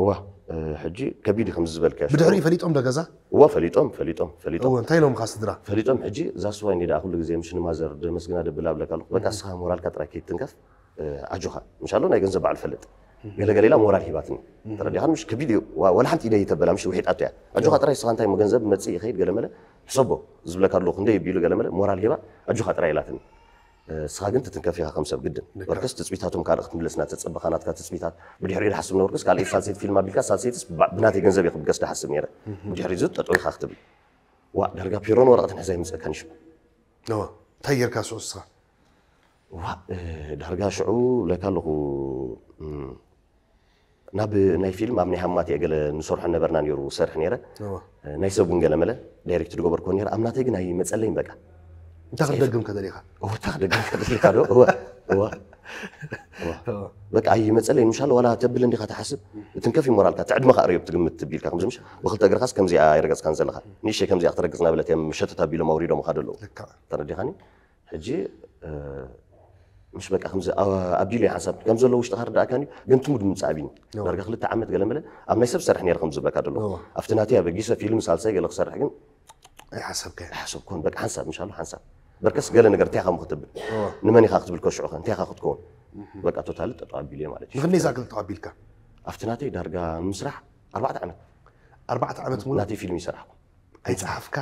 እዋ፣ እ፣ ሕጂ ከቢድ እዩ ከምዚ ዝበልካዮ። ብድሕሪኡ ፈሊጦም ዶ ገዛ? እዋ፣ ፈሊጦም፣ ፈሊጦም፣ ፈሊጦም። እወ፣ እንታይ ኢሎም ካስ ድራ? ፈሊጦም። ሕጂ እዛ ስዋ እንዲ ደኣ ኩሉ ግዜ ምሽ ንማዘር ደመስግና ደብል ኣብለካ ኣለኹ። በቃ እስኻ ሞራልካ ጥራይ ከይትንከፍ፣ እ፣ ኣጆኻ። ምሻሎ ናይ ገንዘብ በዓል ፈልጥ። ገለገለ ኢላ ሞራል ሂባትኒ። ተረዲኻን? ምሽ ከቢድ እዩ። ዋ-፣ ወላ ሓንቲ ኢደ ይተበላ፣ ምሽ ውሒጣቶ እያ። ኣጆኻ ጥራይ እስኻ እንታይ እሞ ገንዘብ መጽእ ይኸይድ ገለ መለ ሕሰቦ ዝብለካ ኣለኹ። ክንደይ ቢሉ ገለ መለ ሞራል ሂባ፣ ኣጆኻ ጥራይ ኢላትኒ። እ፣ እስኻ ግን ትትንከፍ ኢኻ ከም ሰብ ግድን። በርከስ ትጽቢታቶም ካልእ ክትምለስና ተጸበኻ ናትካ ትጽቢታት። ብድሕሪኡ ድሓስብ ነበርኩስ ካልእ ሳልሰይቲ ፊልም ኣቢልካ ሳልሰይትስ ብ-፣ ብናተይ ገንዘብ እየ ክብገስ ድሓስብ ነይረ። ብድሕሪ እዚ ጠጠው ኢኻ ክትብል። ዋ፣ ዳርጋ ፒሮን ወረቐትን ሒዛ ይምጸእካን እዩ። እወ፣ እንታይ ጌርካ ስዑ እስኻ? ዋ፣ እ፣ ዳርጋ ሽዑ ብለካ ኣለኹ፣ እም፣ ናብ ናይ ፊልም ኣብ ናይ ሃማት እየ ገለ ንሰርሖ ነበርና ነይሩ ሰርሕ ነይረ። እወ። እ፣ ናይ ሰብ እውን ገለ መለ ዳይሬክት ዝገበርኮ ነይረ። ኣብ ናተይ ግን ኣይመጸለይን በቃ። እንታይ ክትደግም ከደሊኻ? እወ፣ እንታይ ክደግም ከደሊኻ ዶ? እወ፣ እወ፣ እወ። በቃ ኣይመጸለይን። ምሻሎ ዋላ ተብል እንዲኻ ትሓስብ፣ እትንከፍ እዩ ሞራልካ፣ ትዕድመኻ ኣርእዮ ብትግምት ትቢልካ፣ ከምዚ ምሽ ብኽልተ እግርኻስ ከምዚኣ ኣይረገጽካን ዘለኻ። ንእሽተይ ከምዚኣ ክትረግጽ እናበለት እዮም ሸተት ኣቢሎም ኣውሪዶምኻ ዘለዉ። ልክዕ። ተረዲኻኒ? ሕጂ፣ እ፣ ምሽ በቃ ከምዚ ኣ-፣ ኣቢሉ እዩ ሓንሳብ ከም ዘሎ ውሽጥኻ ርዳእካን እዩ፣ ግን ትሙድ ምምጻእ ኣቢኒ። ዳርጋ ክልተ ዓመት ገለ መለ ኣብ ናይ ሰብ ሰርሕ ነይረ ከም ዝብለካ ዘለኹ። ኣብቲ ናተይ ኣበጊሰ ፊልም ሳልሳይ ገለ ክሰርሕ ግን ኣይሓሰብካዮ። ኣይሓሰብኩን። በቃ ሓንሳብ ምሻሉ ሓንሳብ። በርከስ ገለ ነገር እንታይ ኢኻ ክትብል? ንመን ኢኻ ክትብል ከሽዑ ከ እንታይ ኢኻ ክትከውን? በቃ ቶታሊ ጠጠው ኣቢሉ እየ ማለት እዩ። ንኽንደይ ዝኣክል ጠው ኣቢልካ? ኣብቲ ናተይ ዳርጋ ምስራሕ ኣርባዕተ ዓመት። ኣርባዕተ ዓመት ሙሉ? ናተይ ፊልም ይሰራሕኩ። ኣይጸሓፍካ?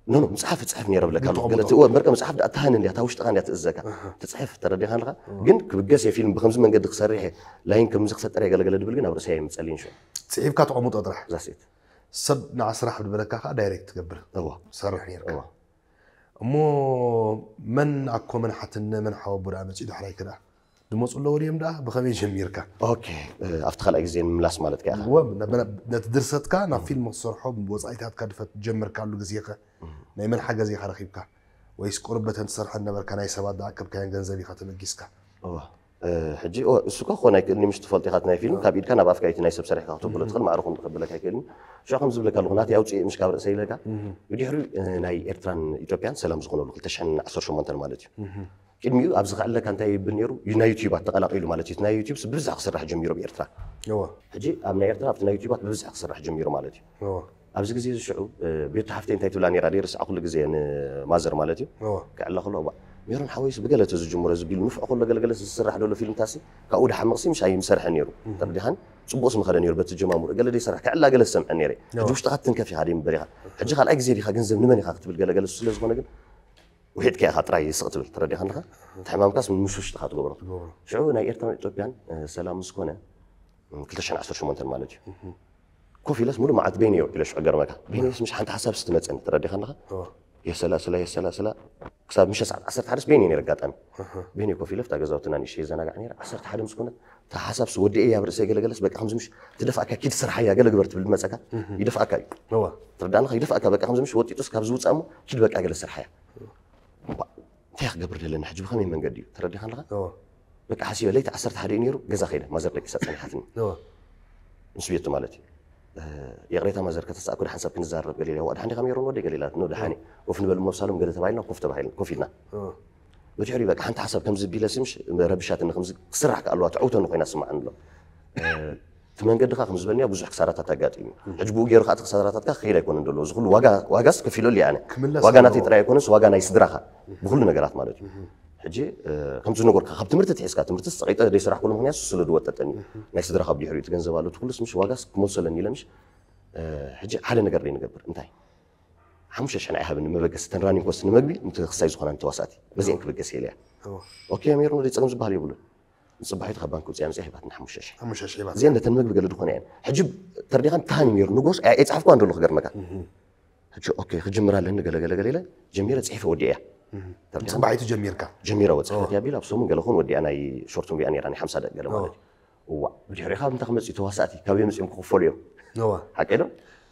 ኖ፣ ኖ፣ መጽሓፍ እጽሕፍ ነይረ ብለካ ኣለኹ። ገለ ትእወ-፣ በርቀ መጽሓፍ ደኣ ትሃን እንዲያ፣ እታ ውሽጥኻ እንዲያ ትእዘካ። ትጽሕፍ፣ ተረዲኻ ኣለኻ? ግን ክብገስ እየ ፊልም ብከምዚ መንገዲ ክሰርሕ እየ፣ ላይን ከምዚ ክፈጥር እየ፣ ገለገለ ድብል ግን ኣብ ርእሰይ ኣይምጸልይን ሽዑ። ጽሒፍካ ተቐምጦ ጥራሕ? ዛስ ኢት። ሰብ ንዓ ስራሕ ድበለካ ከኣ ዳይሬክት ትገብር። እዋ። ትሰርሕ ነይርካ። እዋ። እሞ መን ኣኮ መን ሓትነ መን ሓወቦ ደኣ መጺኡ ዳሕራይ ከ ደኣ? ድመጹ ኣለዉ ድዮም ደኣ? ብኸመይ ጀሚርካ? ኦኬ፣ እ፣ ኣብቲ ካልኣይ ግዜ ንምምላስ ማለት ከኣ ኢኻ። እወ፣ ነ-፣ ነ-፣ ነቲ ድርሰትካ ናብ ፊልም ክትሰርሖ ወጻኢታትካ ድፈት ጀመርካሉ ግዜ ከ ናይ መን ሓገዝ ኢኻ ረኺብካ? ወይስ ቁሩብ በተን ትሰርሐን ነበርካ ናይ ሰባት ዝኣከብካዮን ገንዘብ ኢኻ ተበጊስካ? እዋ። እ፣ ሕጂ፣ ኦ፣ እሱ እኮ ክኾን ኣይክእልን እዩ፣ ምሽ ትፈልጦ ኢኻ፣ እቲ ናይ ፊልም ካብ ኢድካ ናብ ኣፍካ እዩ፣ እቲ ናይ ሰብ ሰሪሕካ ክተብሎ ትኽእል፣ ማዕረ ክኸውን ክብለካ ኣይክእልን እዩ። ሽዑ ከም ዝብለካ ኣለኹ፣ ናተይ ኣውፅእ ምሽ ካብ ርእሰይ ኢለካ፣ ብድሕሪኡ፣ እ፣ ናይ ኤርትራን ኢትዮጵያን ሰላም ዝኾነሉ ክልተ ሽሕን ዓሰርተ ሸሞንተን ማለት እዩ። ቅድሚኡ ኣብዚ ከዕለካ እንታይ ይብል ነይሩ? ዩ-፣ ናይ ዩትዩባት ተቐላቒሉ ማለት እዩ። እቲ ናይ ዩትዩብ ብብዝሒ ክስራሕ ጀሚሩ ኣብ ኤርትራ። እወ። ሕጂ ኣብ ናይ ኤርትራ ኣብቲ ናይ ዩትዩባት ብብዝሒ ክስራሕ ጀሚሩ ማለት እዩ። እወ። ኣብዚ ግዜ እዚ ሽዑ፣ እ፣ ቤቱ ሓፍተይ እንታይ ትብላ ነይራ ደይርስዓ ኩሉ ግዜ ንማዘር ማለት እዩ። እወ። ክዕላ ከሎ፣ "እዋ፣ ሜሮን ሓወይስ ብገለ ተዝጅምሮ" ዝቢሉ ንፍዖ ከሎ ገለገለ ዝስራሕ ዘሎ ፊልምታሲ ካብኡ ድሓምቕሲ ምሽ ኣይምሰርሐ ነይሩ። ተረዲኻን? ጽቡቕስ ምኸደ ነይሩ በቲ ጀማሙሩ። ገለ ደይሰርሕ ክዕላ ገለ ዝሰምዐ ነይረ። ሕጂ እወ። ውሽጥኻ ትንከፍ ኢኻ ደይምበር ኢኻ። ሕጂ ካልኣይ ግዜ ዲኻ ገንዘብ ንመን ኢኻ ክትብል ገለገለ ስለ ዝኾነ ግን ውሒጥካ ኢኻ ጥራይ ስቕ ትብል። ተረዲኻ ኣለኻ? እቲ ሕማምካስ ምስ ውሽጥኻ ትገብሮ። ትገብሮ። ሽዑ ናይ ኤርትራን ኢትዮጵያን፣ እ፣ ሰላም ምስ ኮነ፣ እ፣ ክልተ ሽሕን ዓሰርተ ሸሞንተን ማለት እዩ። ኮፍ ኢለስ ሙሉእ መዓልቲ በይነይ ውዒለ ሽዑ ገርመካ። በይነይስ ምሽ ሓንቲ ሓሳብ ስትመጸኒ። ተረዲኻ ኣለኻ? እወ። የሰላስላ፣ የሰላስላ፣ ክሳብ ምሸት ሰዓት ዓሰርተ ሓደስ በይነይ ነይረ ኣጋጣሚ። በይነይ ኮፍ ኢለ ኣብታ ገዛ ውዒለ ሽዑ ገርመካ። በይነይስ ምሽ ሓንቲ ሓሳብ ስትመጸኒ። ተረዲኻ ኣለኻ? እወ። በይነይ ኮፍ ኢለ ኣብታ ገዛውትና ንእሽተይ ይዘናጋዕ ነይረ። ዓሰርተ ሓደ ምስ ኮነት፣ እታ ሓሳብስ ወዲኤያ ኣብ ርእሰይ ገለገለስ በቃ ከምዚ ምሽ ትደፍኣካ ኪድ ስርሓያ ገለ ግበር ትብል መጸካ። ይደፍኣካ እዩ። እወ። ትርዳእና ይደፍኣካ በቃ ከምዚ ምሽ ወጢጡስ ካብ ዝውጻእ እሞ ኪድ በቃ ገለ ስርሓያ። እባ፣ እንታይ ክገብር ደለና ሕጂ ብኸመይ መንገዲ እዩ? ተረዲኻ ኣለኻ? እወ። በቃ ሓሲበ ለይቲ ዓሰርተ ሓደ እዩ ነይሩ ገዛ ከይደ ማዘር ደቂሳ ጸኒሓትኒ። እወ። ምስ ቤቱ ማለት እዩ። እ፣ ይቕሬታ ማዘር ከተሳእኩ ሓንሳብ ክንዛረብ ገለ ኢላ። "ዋእ፣ ደሓን ዲኻ ሜሮን ወደይ?" ገለ ኢላ። "ኖ፣ ደሓን እየ። ኮፍ ንበል እሞ ኣብ ሳሎን ገለ ተባሂልና ኮፍ ተባሂልና፣ ኮፍ ኢልና። እወ። ብድሕሪኡ በቃ ሓንቲ ሓሳብ ከምዚ ቢለሲ ምሽ ረብሻትኒ ከምዚ ክስራሕ ከኣለዋ ትዕውተኒ ኮይና ስምዓኒ ኣሎ። እ፣ እቲ መንገድኻ ከም ዝበልናዮ ብዙሕ ክሳራታት ኣጋጢሙ። ሕጂ ብኡ ገይሩ ከዓ እቲ ክሳራታትካ ክኸይድ ኣይኮነን ዘሎ። እዚ ኩሉ ዋጋ፣ ዋጋስ ከፊለሉ እየ ኣነ። ክምለስ ዋጋ ናተይ ኣለዎ። ጥራይ ኣይኮነስ ዋጋ ናይ ስድራኻ ብኩሉ ነገራት ማለት እዩ። ሕጂ፣ እ፣ ከምቲ ዝነገርካ ካብ ትምህርቲ ትሒዝካ ትምህርቲ ጸቂጠ ደይሰራሕኩሉ ምኽንያት እሱ ስለ ዝወጠጠኒ እዩ። ናይ ስድራኻ ብድሕሪኡ እቲ ገንዘብ ኣሎ እቲ ኩሉስ ምሽ ዋጋስ ክመልሰለኒ ኢለ ምሽ፣ እ፣ ሕጂ ሓደ ነገር ደይንገብር እንታይ ሓሙሽተ ሽሕ ንዓይ ሃብኒ መበገሲ እተን ራኒንግ ኮስት ንመግቢ ንክሳይ ዝኾና ንተዋሳእቲ በዚአን ክብገስ ኢለያ። እወ። ኦኬ ሜሮን ወደ ጸገም ዝበሃል የብሉን። ንጽባሒቱ ካብ ባንክ ውፅያ ምፅያ ሂባትና ሓሙሽተ ሽሕ። ሓሙሽተ ሽሕ ሂባትና። እዚአን ነተን መግቢ ገለ ዝኾነ እየን። ሕጂ ተርዲኻን ተሃኒ ሜሮን ንጎስ ኣይ-፣ ኣይጻሕፍኳ እንደሎ ክገርመካ። ሕጂ ኦኬ ክጅምር ኣለኒ ገለ ገለ ገለ ኢለ ጀሚረ ጽሒፈ ወዲአ እያ። ተርዲኻ? ጽባሒቱ ጀሚርካ? ጀሚረ ወጽሕፈት እያ ቢል ኣብ ሰሙን ገለ ኾን ወዲኣ ናይ ሾርት ሙቪያ ነይራ ናይ ሓምሳ ደቂ ገለ ማለት እዩ። እዋ ብድሕሪኡ ካብ እንታይ ክመጽኡ ተዋሳእቲ ካበይ መጺኦም ክኽፈሉ እዮም? እዋ ሓቀይ ዶ?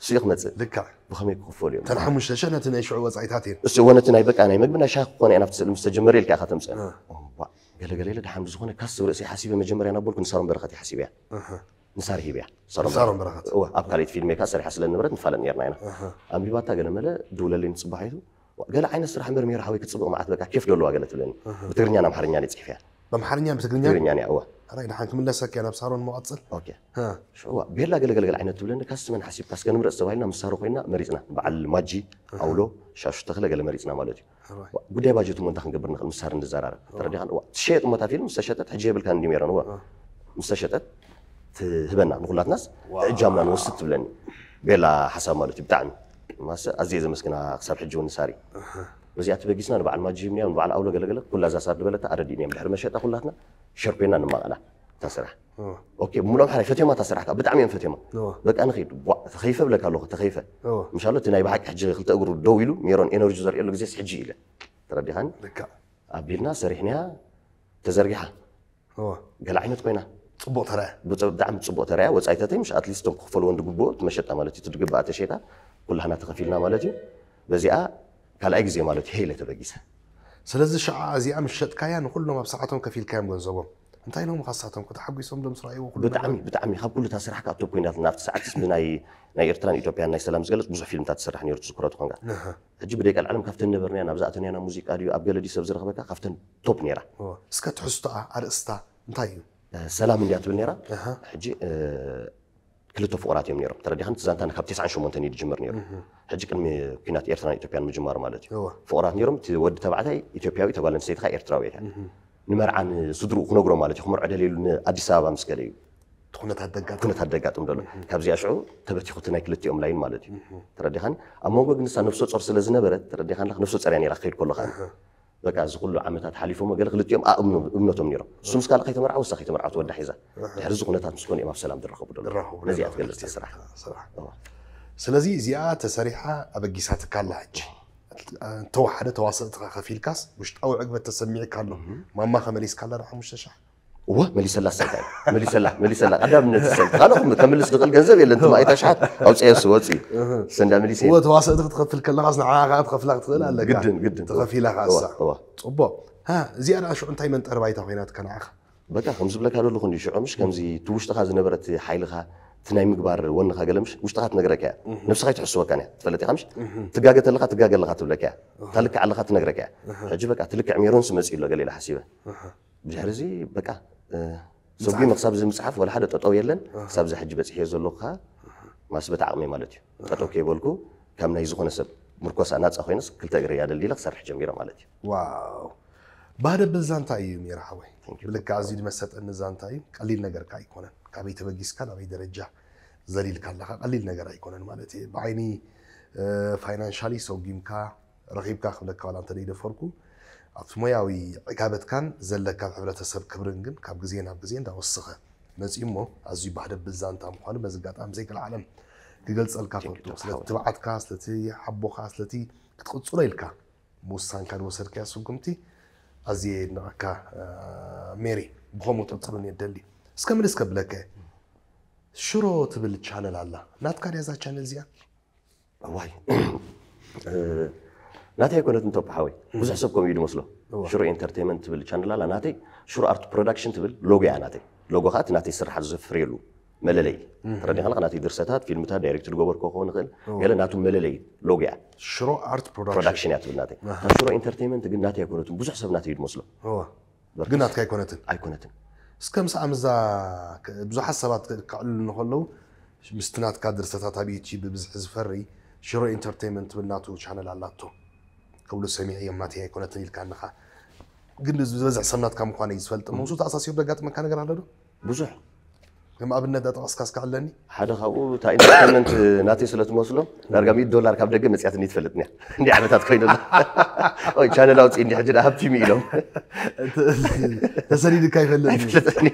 እሱ እዩ ክመጽእ። ልክዕ። ብኸመይ ክኽፈሉ እዮም? እተን ሓሙሽተ ሽሕ ነቲ ናይ ሽዑ ወጻኢታት እየን። እሱ እወ ነቲ ናይ በቃ ናይ መግቢ ናይ ሻሂ ክኾነ እያ ናብቲ ስእሊ ምስ ተጀመረ ኢልካ ኢኻ ተምጽእ። እ። እዋ ገለ ገለ ኢለ ድሓን ብዝኾነ ካስ ርእሰይ ሓሲበ መጀመርያ ናበልኩ ንሳሮን በረኸት እየ ሓሲበያ። እህ። ንሳር ሂብያ። ሳሮን ንሳሮን በረኸት። በረኸት። እዋ ኣብ ካልኣይቲ ፊልም እየ ካስ ሰሪሓ ስለ ዝነበረት ንፋለጥ ነርና ኢና። እህ። ኣንቢባታ ገለ መለ ድውለለይ ንጽባሒቱ። ዋ፣ ገለ ዓይነት ስራሕ እምበር ሜሮ ሓወይ ክትጽብቕ መዓት በቃ ኬፍ ደለዋ ገለ ትብለኒ። ብትግርኛን ኣምሓርኛን እየ ጽሒፈያ። ብኣምሓርኛን ብትግርኛን? ትግርኛን እያ እዋ። ራይ ድሓን ክምለሰክ እያ ናብ ሳሮን መቐጽል። ኦኬ። ሽዋ ቤላ ገለገለገለ ዓይነት ትብለኒ ካስ መን ሓሲብካ እስከ ንምረፅ ተባሂልና ምስ ሳሮ ኮይና መሪፅና። በዓል ማጂ ኣውሎ ሻሹ ተኽለ ገለ መሪፅና ማለት እዩ። ጉዳይ ባጀት እሞ እንታይ ክንገብር ንኽእል ምስ ሳር እንዛራረብ ተረዲኻ። ትሸየጥ እሞ እታ ፊልም ዝተሸጠት ሕጂ የብልካ እንዲ ሜሮን እወ ምስ ተሸጠት ትህበና ንኩላትናስ እጃምና ንወስድ ትብለኒ። ቤላ ሓሳብ ማለት እዩ ብጣዕሚ ማሰ ኣዝየ ዘመስግና ክሳብ ሕጂ እውን ሳሪ በዚኣ ተበጊስና ንበዓል ማጂ ሂብናዮ ንበዓል ኣውሎ ገለገለ ኩላ እዛ ሳር ዝበለታ ኣረዲእናዮም ድሕሪ መሸጣ ኩላትና ሸር ኮይና ንማቐላ እታ ስራሕ። ኦኬ ብምሎም ሓራይ ፈትዮማ እታ ስራሕ ከዓ ብጣዕሚ እዮም ፈትዮማ። በቃ ንኺድ ቧዕ ተኸይፈ ብለካ ኣለኹ ተኸይፈ ምሻሎ እቲ ናይ ብሓቂ ሕጂ ክልተ እግሩ ደው ኢሉ ሜሮን ኤነርጂ ዘርእየሉ ግዜስ ሕጂ ኢለ ተረዲኻኒ። ኣቢልና ሰሪሕናያ ተዘርጊሓ ገለ ዓይነት ኮይና ፅቡቅ ተረያ ብጣዕሚ ፅቡቅ ተረያ ወፃኢታተይ ምሽ ኣትሊስት ቶም ክኽፈልዎ እንድግብኦ እቲ መሸጣ ማለት እዩ እቲ ድግብኣ ተሸይጣ ኩላህና ተኸፊልና ማለት እዩ። በዚኣ ካልኣይ ግዜ ማለት እዩ ሄለ ተበጊሰ። ስለዚ ሸዓ እዚኣ ምስ ሸጥካያ ንኩሎም ኣብ ሰዓቶም ከፊልካዮም ገንዘቦም እንታይ ኢሎም ካሳቶም ከተሓጒሶም ዶም ስራእይዎ ኩሉ ነገር? ብጣዕሚ ብጣዕሚ ካብ ኩሉ እታ ስራሕ ከዓ ቶፕ ኮይናት ናብቲ ሰዓትስ ብናይ ናይ ኤርትራን ኢትዮጵያን ናይ ሰላም ዝገልፅ ብዙሕ ፊልምታት ትስራሕ ነይሩ ትዝክሮ ትኾንካ። ሕጂ ብደቂ ኣልዓለም ካብተን ነበርናያ ናብዛ ኣተንያ ናብ ሙዚቃ ድዩ ኣብ ገለ ድዩ ሰብ ዝረኽበካ ካብተን ቶፕ ነይራ። እስከ ትሕዝቶኣ ኣርእስታ እንታይ እዩ? ሰላም እንድያ ትብል ነይራ። ሕጂ ክልተ ፍቑራት እዮም ነይሮም ተረዲኻን እቲ ዛንታ ካብ ተስዓን ሸሞንተን እዩ ዝጅምር ነይሩ። ሕጂ ቅድሚ ኩናት ኤርትራን ኢትዮጵያን ምጅማሩ ማለት እዩ። ፍቑራት ነይሮም እቲ ወዲ ተባዕታይ ኢትዮጵያዊ እታ ጓል ኣንስተይቲ ከዓ ኤርትራዊ እያ። ንመርዓ ንስድርኡ ክነግሮ ማለት እዩ ክምርዖ ደልየሉ ንኣዲስ ኣበባ ምስ ገለ እዩ ትኹነታት ደጋጥም ኩነታት ደጋጥም ደሎ። ካብዚኣ ሽዑ ተበቲኹ እቲ ናይ ክልቲኦም ላይን ማለት እዩ። ተረዲኻኒ ኣብ መንጎ ግን ንሳ ነፍሰ ጾር ስለ ዝነበረት ተረዲኻን ነፍሰ ጾር እያ ነይራ ክኸይድ ከሎ ከዓ በቃ እዚ ኩሉ ዓመታት ሓሊፎሞ ገለ ክልቲኦም ኣእምኖ እምነቶም ነይሮም። እሱ ምስ ካልእ ከይተመርዓወ እሳ ከይተመርዓወት ወዳ ሒዛ ድሕሪ እዚ ኩነታት ምስ ኮኑ እዮም ኣብ ሰላም ዝራኸቡ ደሎ። ነዚኣ ትገልጽ ስራሕ። ስለዚ እዚኣ ተሰሪሓ ኣበጊሳትካ ኣላ ሕጂ እንተወሓደ ተዋሰእትኻ ከፊልካስ ውሽጣዊ ዕግበት ተሰሚዕካ ኣሎ። ማማ ከመሊስካ ኣላ ዶ ሓሙሽተ ሻሕ እወ መሊሰላ ሰልካ መሊሰላ መሊሰላ ቀዳምነት ሰልካ ካልኹም ከምልስ ዝኽእል ገንዘብ የለን ትማ ኣይታ ሻሓት ኣውፅኤ ሱ ወፂ ሰንዳ መሊሰ እወ ተዋሰእቲ ክትኸፍል ከለኻስ ንዓ ከዓ ትኸፍላ ክትኽእል ኣለካ ግድን ግድን ተኸፊላ ከዓ እሳ እወ ፅቡቅ ሃ እዚኣ ደኣ ሽዑ እንታይ መንጠሪ ባይታ ኮይናትካ ንዓኻ በቃ ከም ዝብለካ ዘለኹ እንዲ ሽዑ ምሽ ከምዚ እቲ ውሽጥኻ ዝነበረ እቲ ሓይልኻ እቲ ናይ ምግባር ወንኻ ገለ ምሽ ውሽጥኻ ትነግረካ እያ ነብስኻ ይትሕስወካን እያ ትፈልጥ ኢኻ ምሽ ትጋገ ተለኻ ትጋገ ኣለኻ ትብለካ እያ ታልክዕ ኣለኻ ትነግረካ እያ ሕጂ በቃ ትልክዕ ሜሮንስ መፂኡ ኣሎ ገለ ኢለ ሓሲበ ድሕሪ እዚ በቃ ሰጉ መክሳብ እዚ ምፅሓፍ ወላ ሓደ ጠጠው የለን ክሳብ እዚ ሕጂ በፂሐዮ ዘለኹ ከዓ ማስ በቲ ዓቕመይ ማለት እዩ ጠጠው ከይበልኩ ካብ ናይ ዝኾነ ሰብ ምርኮሳ ናፃ ኮይነስ ክልተ እግረይ ኣደልዲለ ክሰርሕ ጀሚረ ማለት እዩ ዋው ባህደ ብልዛ እንታይ እዩ ሜራ ሓወይ ብልካ ኣዝዩ ዝመሰጠኒ ዛንታ እዩ ቀሊል ነገር ከዓ ኣይኮነን ካበይ ተበጊስካ ናበይ ደረጃ ዘሊልካ ኣለካ ቀሊል ነገር ኣይኮነን ማለት እዩ ብዓይኒ ፋይናንሻሊ ሰጉምካ ረኺብካ ክብለካ ዋላ እንተ ደይደፈርኩ ኣብቲ ሞያዊ ዕጋበትካን ዘለካ ኣብ ሕብረተሰብ ክብርን ግን ካብ ግዜ ናብ ግዜ እንዳወሰኸ መፅኡ እሞ ኣዝዩ ባህደ ብዛንታ ምዃኑ በዚ ኣጋጣሚ ዘይክልዓለም ክገልፀልካ ፈቱ ስለቲ ትብዓትካ ስለቲ ሓቦኻ ስለቲ ክትቕፅሎ ኢልካ ምውሳንካ ዝወሰድካዮ ስጉምቲ ኣዝየ የድንቐካ ሜሪ ብኸምኡ ትቕፅሉን የደሊ እስከ ምልስ ከብለከ ሽሮ ትብል ቻነል ኣላ ናትካ ድያ እዛ ቻነል እዚኣ እዋይ ናተይ ኣይኮነትን ቶፕ ሓወይ ብዙሕ ሰብ ከምኡ እዩ ዝመስሎ ሽሮ ኤንተርቴንመንት ትብል ቻነል ኣላ ናተይ ሽሮ ኣርት ፕሮዳክሽን ትብል ሎጎ እያ ናተይ ሎጎ ከዓ እቲ ናተይ ስራሕ ዝፍርየሉ መለለይ ተረዲኻ ኣለካ ናተይ ድርሰታት ፊልምታት ዳይሬክት ዝገበርኮ ክኸውን ይኽእል ገለ ናቱ መለለይ ሎጎ እያ ሽሮ ኣርት ፕሮዳክሽን ፕሮዳክሽን እያ ትብል ናተይ እታ ሽሮ ኤንተርቴንመንት ግን ናተይ ኣይኮነትን ብዙሕ ሰብ ናተይ እዩ ዝመስሎ ግን ናትካ ኣይኮነትን ኣይኮነትን እስከ ምስ ኣምዛ ብዙሓት ሰባት ከዕልሉ ከለዉ ምስቲ ናትካ ድርሰታት ኣብ ዩቲብ ብብዝሒ ዝፈሪ ሽሮ ኢንተርቴይንመንት ትብል ናቱ ቻነል ኣላቶ ከብሉ ሰሚዐ እዮም ናተይ ኣይኮነትን ኢልካ ኣለኻ ግን ዝበዝሕ ሰብ ናትካ ምዃነይ ዝፈልጥ እሞ ምስኡ ተኣሳሲሩ ዘጋጥመካ ነገር ኣሎ ዶ ብዙሕ ከም ኣብነት ዳጠቐስካ እስካ ኣለኒ ሓደ ካብኡ እታ ኢንተርቴይንመንት ናተይ ስለ ትመስሎ ዳርጋ ሚእቲ ዶላር ካብ ደገ መፅያትኒ ትፈልጥኒ እንዲ ዓመታት ኮይኑላ ኦይ ቻነል ኣውፅእኒ ሕጂ ዳ ሃብቲም ኢሎም ተሰዲድካ ይፈልጥ ኣይፍለጠኒ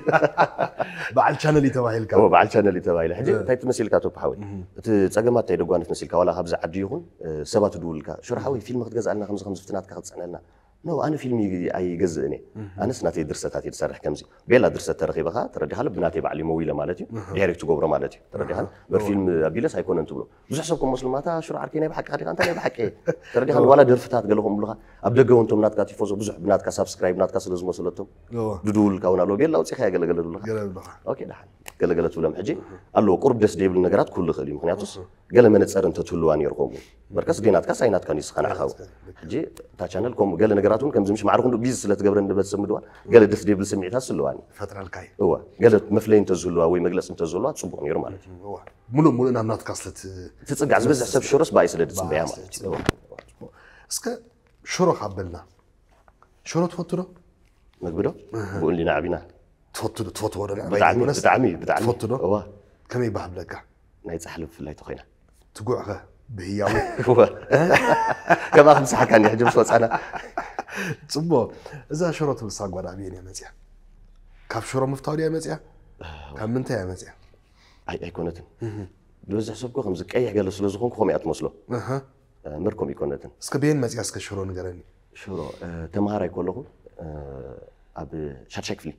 በዓል ቻነል እዩ ተባሂልካ በዓል ቻነል እዩ ተባሂለ ሕጂ እንታይ ትመሲልካ ቶፕ ሓወይ እቲ ፀገማት እንታይ ደጓነት መሲልካ ዋላ ካብዚ ዓዲ ይኹን ሰባት ድውልካ ሽሮ ሓወይ ፊልም ክትገዝኣልና ከምዚ ከምዚ ፍትናትካ ክትፅዕነልና ኖ ኣነ ፊልም ኣይገዝእን እየ ኣነስ ናተይ ድርሰታት እየ ዝሰርሕ ከምዚ ቤላ ድርሰት ተረኺበኻ ተረዲኻ ብናተይ ባዕሉ ይመዊለ ማለት እዩ ዳይሬክት ትገብሮ ማለት እዩ ተረዲኻ በር ፊልም ኣቢለስ ኣይኮነን ትብሎ ብዙሕ ሰብ ከም መስሉ ማታ ሽሮ ዓርከይ ናይ ብሓቂ ዲኻ እንታይ ናይ ብሓቂ ተረዲኻ ዋላ ደርፍታት ገለ ከም ብሉኻ ኣብ ደገ እውን ቶም ናትካ ቲፎዞ ብዙሕ ብናትካ ሳብስክራይብ ናትካ ስለ ዝመስለቶም ድድውልካ እውን ኣለዎ ቤላ ኣውፂኻ ገለገለ ትብሉኻ ኦኬ ደሓን ገለገለ ትብሎም ሕጂ ኣለዎ ቁሩብ ደስ ደይብል ነገራት ክህሉ ይኽእል እዩ ምክንያቱስ ገለ መነፀር እንተትህልዋ ነይሩ ከምኡ በርከስ ደይ ናትካስ ኣይ ናትካን እዩ ዝኸናዕኻው ሕጂ እታ ቻነል ከምኡ ገለ ነገር ራት እውን ከምዚ ምሽ ማዕረ ክንዱ ቢዚ ስለ ትገብረኒ ንበዝሰብ ምድዋል ገለ ደስ ደብል ስምዒታት ስለዋኒ። ፈጥረልካ እዩ። እዋ ገለ መፍለይ እንተዝህልዋ ወይ መግለፂ እንተዝህልዋ ፅቡቕ ነይሩ ማለት እዩ። እዋ ሙሉእ ሙሉእ ናብ ናትካ ስለ ትፅጋዕ ዝበዝሕ ሰብ ሽሮስ ብኣይ ስለ ዝፅበያ ማለት እዩ። እዋ። እስከ ሽሮ ካብ በልና ሽሮ ትፈቱ ዶ? መግቢ ዶ ብኡ እንዲና ዓቢና ትፈቱ ዶ ትፈትዎ ዶ ንዕባይ ብጣዕሚ ዘይኮነስ ብጣዕሚ ብጣዕሚ ትፈቱ ዶ? እዋ ከመይ ይባሃል ብለካ? ናይ ፃሕሊ ብፍላይ ተኮይና ትጉዕኸ ብህያዊ እዋ ከምኣ ክምስሓካ እንዲ ሕጂ ምስ ወፃና ፅቡቕ። እዛ ሽሮ ትብል ሳጓ ዳ ኣበየን እያ መፅያ? ካብ ሽሮ ምፍታው ድያ መፅያ? ካብ ምንታይ እያ መፅያ? ኣይ ኣይኮነትን። ዝበዝሕ ሰብ እኮ ከምዚ ቀይሕ ገለ ስለ ዝኾንኩ ከምኡ እያ ትመስሎ። እህ። እምበር ከምኡ ኣይኮነትን። እስከ በየን መፅያ እስከ ሽሮ ንገረኒ። ሽሮ ተምሃራይ ከለኹ ኣብ ሻድሻይ ክፍሊ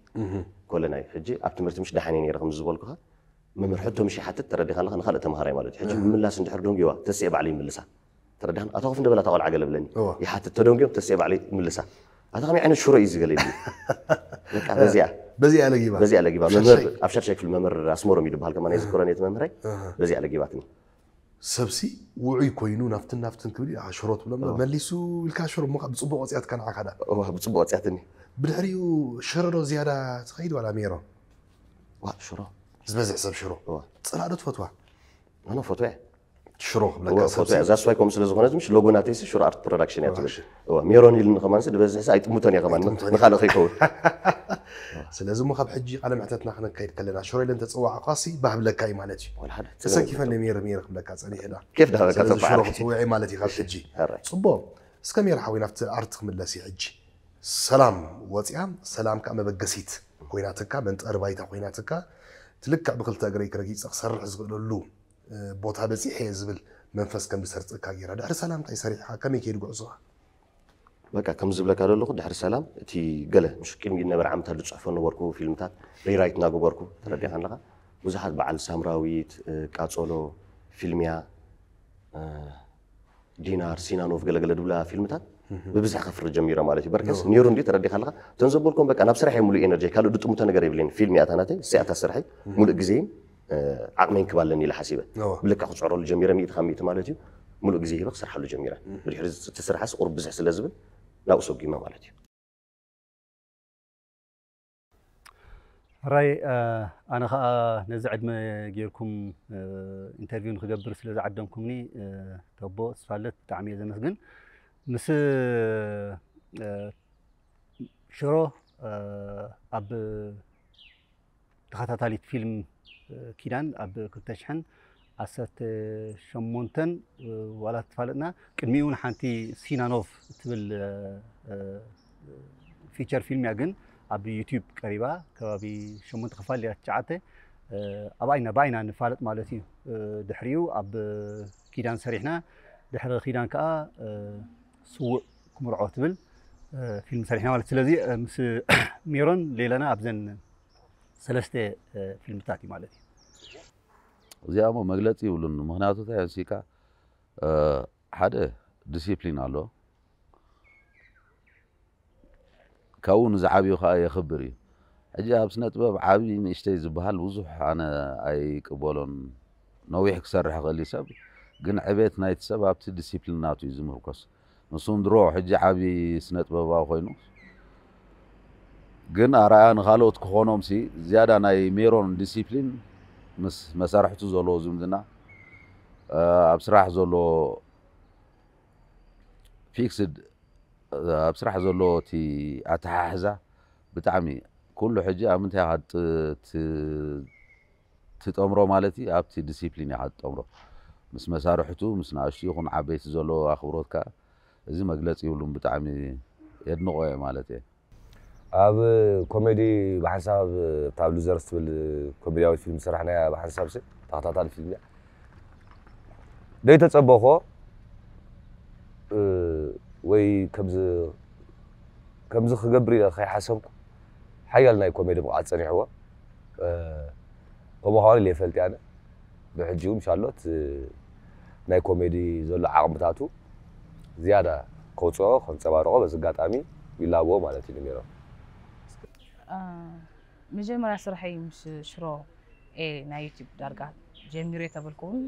ኮለናይ ሕጂ ኣብ ትምህርቲ ምሽ ደሓን እየ ነይረ ከም ዝበልኩኻ መምህር ሕቶ ምሽ ይሓትት ተረዲኻ ኣለኻ ንኻልእ ተምሃራይ ማለት እዩ። ሕጂ ምምላስ እንድሕር ደንጊዋ ተስኤ ባዕሉ ይምልሳ። ተረዲኻ ኣታ ኮፍ እንደበላ እታ ቆልዓ ገለ ብለኒ እዋ። ይሓትት ተደንጊዮም ተስኤ ባዕሉ ይምልሳ። ኣታ ከመይ ዓይነት ሽሮ እዩ ዝገለ ይብሉ። በቃ በዚኣ በዚኣ ለጊባ በዚኣ ለጊባ መምህር ኣብ ሻድሻይ ክፍሊ መምህር ኣስመሮም ይድበሃል ከማን ኣይዝክሮን እቲ መምህረይ በዚኣ ለጊባትኒ። ሰብሲ ውዑይ ኮይኑ ናፍትን ናፍትን ክብል ኢኻ ሽሮ ትብሎም ዶ? መሊሱ ኢልካ ሽሮ እሞ ብፅቡቅ ወፅያትካ ንዓኻ ዳ እዋ ብፅቡቅ ወፅያትኒ። ብድሕሪኡ ሽሮ ዶ ዝያዳ ትኸይድ ዋላ ሜሮ? ዋ ሽሮ ዝበዝሕ ሰብ ሽሮ እዋ ፅላእ ዶ ትፈትዋ? ኣነ ፎቶ እየ ሽሮ ክብለካ እዋ ሰብ ፎቶ እያ እዛ ስዋይ ከምኡ ስለ ዝኾነት ምሽ ሎጎ ናተይሲ ሽሮ ኣርት ፕሮዳክሽን እያ ትብል። እዋ ሜሮን ኢሉኒ ከማንሲ ዝበዝሕ ሲ ኣይጥምቶን እየ ከማን ንኻልእ ከይከውን። ስለዚ እሞ ካብ ሕጂ ቃለ ምሕተትና ክነካይድ ከለና ሽሮ ኢለን ተፀዋዕኳሲ ባህብለካ እዩ ማለት እዩ። ወላ ሓደ ተሰኪፈ ነሜር ሜር ክብለካ ፀኒሐ ዳ ኬፍ ዳበካ ስለዚ ሽሮ ተባዓል ክፅውዕ ማለት እዩ ካብ ሕጂ ሕራይ ፅቡቅ። እስከ ሜር ሓወይ ናብቲ ኣርት ክምለስ እዩ ሕጂ። ሰላም ወፅያ ሰላም ከዓ መበገሲት ኮይናትካ መንጠሪ ባይታ ኮይናትካ ትልክዕ ብክልተ እግረይ ክረጊፀ ክሰርሕ ዝኽእለሉ ቦታ በፂሐ እየ ዝብል መንፈስ ከም ዝሰርፀካ ገይራ ድሕሪ ሰላም እንታይ ሰሪሕካ ከመይ ከይዱ ጉዕዞኻ? በቃ ከም ዝብለካ ዘለኹ ድሕሪ ሰላም እቲ ገለ ምሽ ቅድሚ ዝነበረ ዓመታት ዝፅሕፎ ነበርኩ ፊልምታት ሪራይት እናገበርኩ ተረዲኻ ኣለኻ። ብዙሓት በዓል ሳምራዊት፣ ቃፀሎ፣ ፊልምያ፣ ዲናር፣ ሲናኖቭ ገለገለ ድብላ ፊልምታት ብብዝሒ ከፍሪ ጀሚረ ማለት እዩ። በርከስ ነይሩ እንዲ ተረዲኻ ኣለኻ። እተን ዘበልኩም በቃ ናብ ስራሕ ሙሉእ ኤነርጂ ካልእ ድጥምቶ ነገር የብለይን። ፊልም እያ እታ ናተይ፣ እዚኣ እታ ስርሐይ ሙሉእ ግዜን ዓቕመይን ክባለኒ ኢለ ሓሲበ። እዋ። ብልክዕ ክፅዕረሉ ጀሚረ ሚእቲ ካብ ሚእቲ ማለት እዩ። ሙሉእ ግዜ ሂበ ክሰርሓሉ ጀሚረ። ብድሕሪ እቲ ስራሕስ ቁሩብ ብዝሕ ስለ ዝብል ናብኡ ሰጒመ ማለት እዩ። ሕራይ ኣነ ከዓ ነዚ ዕድመ ጌርኩም ኢንተርቪው ንክገብር ስለ ዝዓደምኩምኒ ተቦ ተስፋለት ብጣዕሚ እየ ዘመስግን። ምስ ሽሮ ኣብ ተኸታታሊት ፊልም ኪዳን ኣብ ክልተ ሽሕን ዓሰርተ ሸሞንተን ዋላ ተፋለጥና ቅድሚኡ እውን ሓንቲ ሲናኖቭ እትብል ፊቸር ፊልም እያ ግን ኣብ ዩቲዩብ ቀሪባ ከባቢ ሸሞንተ ክፋል እያ ትሽዓተ ኣብኣይና ብኣይና ንፋለጥ ማለት እዩ ድሕሪኡ ኣብ ኪዳን ሰሪሕና ድሕሪ ኪዳን ከዓ ስውእ ክምርዖ ትብል ፊልም ሰሪሕና ማለት ስለዚ ምስ ሜሮን ሌላና ኣብዘን ሰለስተ ፊልምታት እዩ ማለት እዩ እዚኣ ሞ መግለፂ ይብሉን ምክንያቱ እንታይ ኣንሲካ ሓደ ዲሲፕሊን ኣሎ ካብኡ ንዝዓብዩ ከዓ የኽብር እዩ ሕጂ ኣብ ስነ ጥበብ ዓብዪ ንእሽተይ ዝበሃል ብዙሕ ኣነ ኣይቅበሎን ነዊሕ ክሰርሕ ክእል ሰብ ግን ዕቤት ናይቲ ሰብ ኣብቲ ዲሲፕሊን ናቱ እዩ ዝምርኮስ ንሱን ድሮ ሕጂ ዓብዪ ስነ ጥበባዊ ኮይኑ ግን ኣርኣያ ንካልኦት ክኾኖም ሲ ዝያዳ ናይ ሜሮን ዲሲፕሊን ምስ መሳርሕቱ ዘለዎ ዝምድና ኣብ ስራሕ ዘሎ ፊክስድ ኣብ ስራሕ ዘሎ እቲ ኣተሓሕዛ ብጣዕሚ ኩሉ ሕጂ ኣብ ምንታይ ኢኻ ትጠምሮ ማለት እዩ ኣብቲ ዲሲፕሊን ኢኻ ትጠምሮ ምስ መሳርሕቱ ምስ ናእሽቱ ይኹን ዓበይቲ ዘሎ ኣኽብሮትካ እዚ መግለፂ ይብሉን ብጣዕሚ የድንቆ እየ ማለት እየ ኣብ ኮሜዲ ብሓንሳብ እታ ሉዘርስ ትብል ኮሜድያዊት ፊልም ዝሰራሕናያ ብሓንሳብ ሲ ተኸታታሊ ፊልም እያ ዘይተፀበኾ ወይ ከምዚ ከምዚ ክገብር ኢለ ከይሓሰብኩ ሓያል ናይ ኮሜዲ ብቕዓት ፀኒሕዎ ከምኡ ከማን ኢለ ይፈልጥ ኣነ ብሕጂ እውን ሻሎት ናይ ኮሜዲ ዘሎ ዓቕምታቱ ዝያዳ ከውፅኦ ከንፀባርቆ በዚ ኣጋጣሚ ይላብዎ ማለት እዩ ንሜሮን መጀመርያ ስርሐይ ምስ ሽሮ እየ ናይ ዩቲብ ዳርጋ ጀሚረ ተበልኩ እውን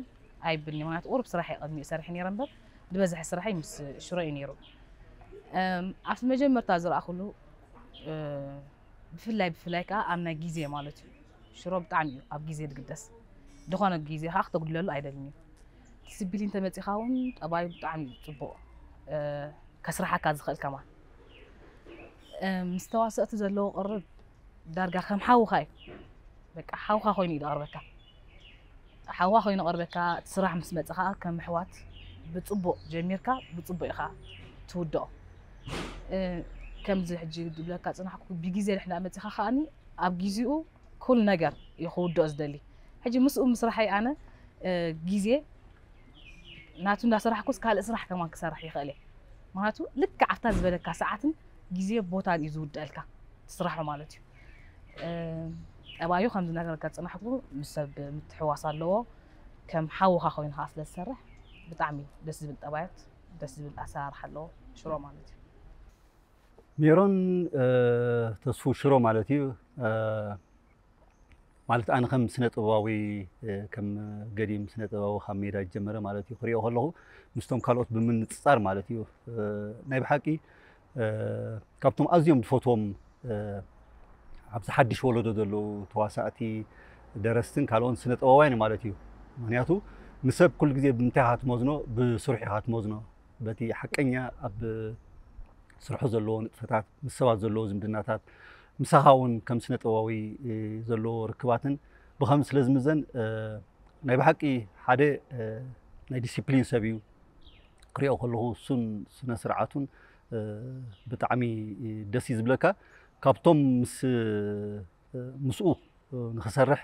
ኣይብልኒ ምክንያቱ ቁሩብ ስራሕ እየ ቅድሚኡ ሰሪሐ ነይረ እምበር ዝበዝሐ ስራሐይ ምስ ሽሮ እዩ ነይሩ ኣብቲ መጀመርታ ዝረኣኹሉ ብፍላይ ብፍላይ ከዓ ኣብ ናይ ግዜ ማለት እዩ። ሽሮ ብጣዕሚ እዩ ኣብ ግዜ ዝግደስ። ዝኾነ ግዜ ከዓ ክተጉድለሉ ኣይደልን እዩ። ዲስፕሊን ተመፂኻ እውን ጠባዩ ብጣዕሚ እዩ ፅቡቕ። ከስራሓካ ዝኽእል ከማን ምስ ተዋሰእቲ ዘለዎ ቅርብ ዳርጋ ከም ሓውኻ እዩ። በቃ ሓውኻ ኮይኑ እዩ ዝቐርበካ። ሓውኻ ኮይኑ ቀርበካ እቲ ስራሕ ምስ መፀ ከዓ ከም ኣሕዋት ብፅቡቕ ጀሚርካ ብፅቡቕ ኢኻ ትውድኦ። ከምዚ ሕጂ ድብለካ ፅናሕኩ ብግዜ ድሕና መፂኻ ከዓኒ ኣብ ግዜኡ ኩል ነገር እዩ ክውድኦ ዝደሊ። ሕጂ ምስኡ ምስራሐይ ኣነ ግዜ ናቱ እንዳሰራሕኩስ ካልእ ስራሕ ከማን ክሰርሕ ይኽእል እየ። ምክንያቱ ልክዕ ኣብታ ዝበለካ ሰዓትን ግዜ ቦታን እዩ ዝውደአልካ ትስራሖ ማለት እዩ። ጠባዩ ከም ዝነገረካ ዝፅናሕኩ ምስ ሰብ ምትሕዋስ ኣለዎ። ከም ሓውኻ ኮይኑ ከዓ ስለ ዝሰርሕ ብጣዕሚ ደስ ዝብል ጠባያት ደስ ዝብል ኣሰራርሓ ኣለዎ ሽሮ ማለት እዩ። ሜሮን ተስፉ ሽሮ ማለት እዩ። ማለት ኣነ ከም ስነ ጥበባዊ ከም ገዲም ስነ ጥበባዊ ካብ ሜዳ ዝጀመረ ማለት እዩ ክሪኦ ከለኹ ምስቶም ካልኦት ብምንፅፃር ማለት እዩ። ናይ ብሓቂ ካብቶም ኣዝዮም ዝፈትዎም ኣብዚ ሓድሽ ወለዶ ዘለዉ ተዋሳእቲ ደረስትን ካልኦን ስነ ጥበባውያን ማለት እዩ። ምክንያቱ ንሰብ ኩሉ ግዜ ብምንታይ ኢኻ ትመዝኖ? ብስርሑ ኢኻ ትመዝኖ። በቲ ሓቀኛ ኣብ ስርሑ ዘለዎ ንጥፈታት ምስ ሰባት ዘለዎ ዝምድናታት ምሳኻ እውን ከም ስነ ጥበባዊ ዘለዎ ርክባትን ብኸም ስለ ዝምዘን ናይ ብሓቂ ሓደ ናይ ዲሲፕሊን ሰብ እዩ። ክሪኦ ከለኹ እሱን ስነ ስርዓቱን ብጣዕሚ ደስ እዩ ዝብለካ። ካብቶም ምስ ምስኡ ንክሰርሕ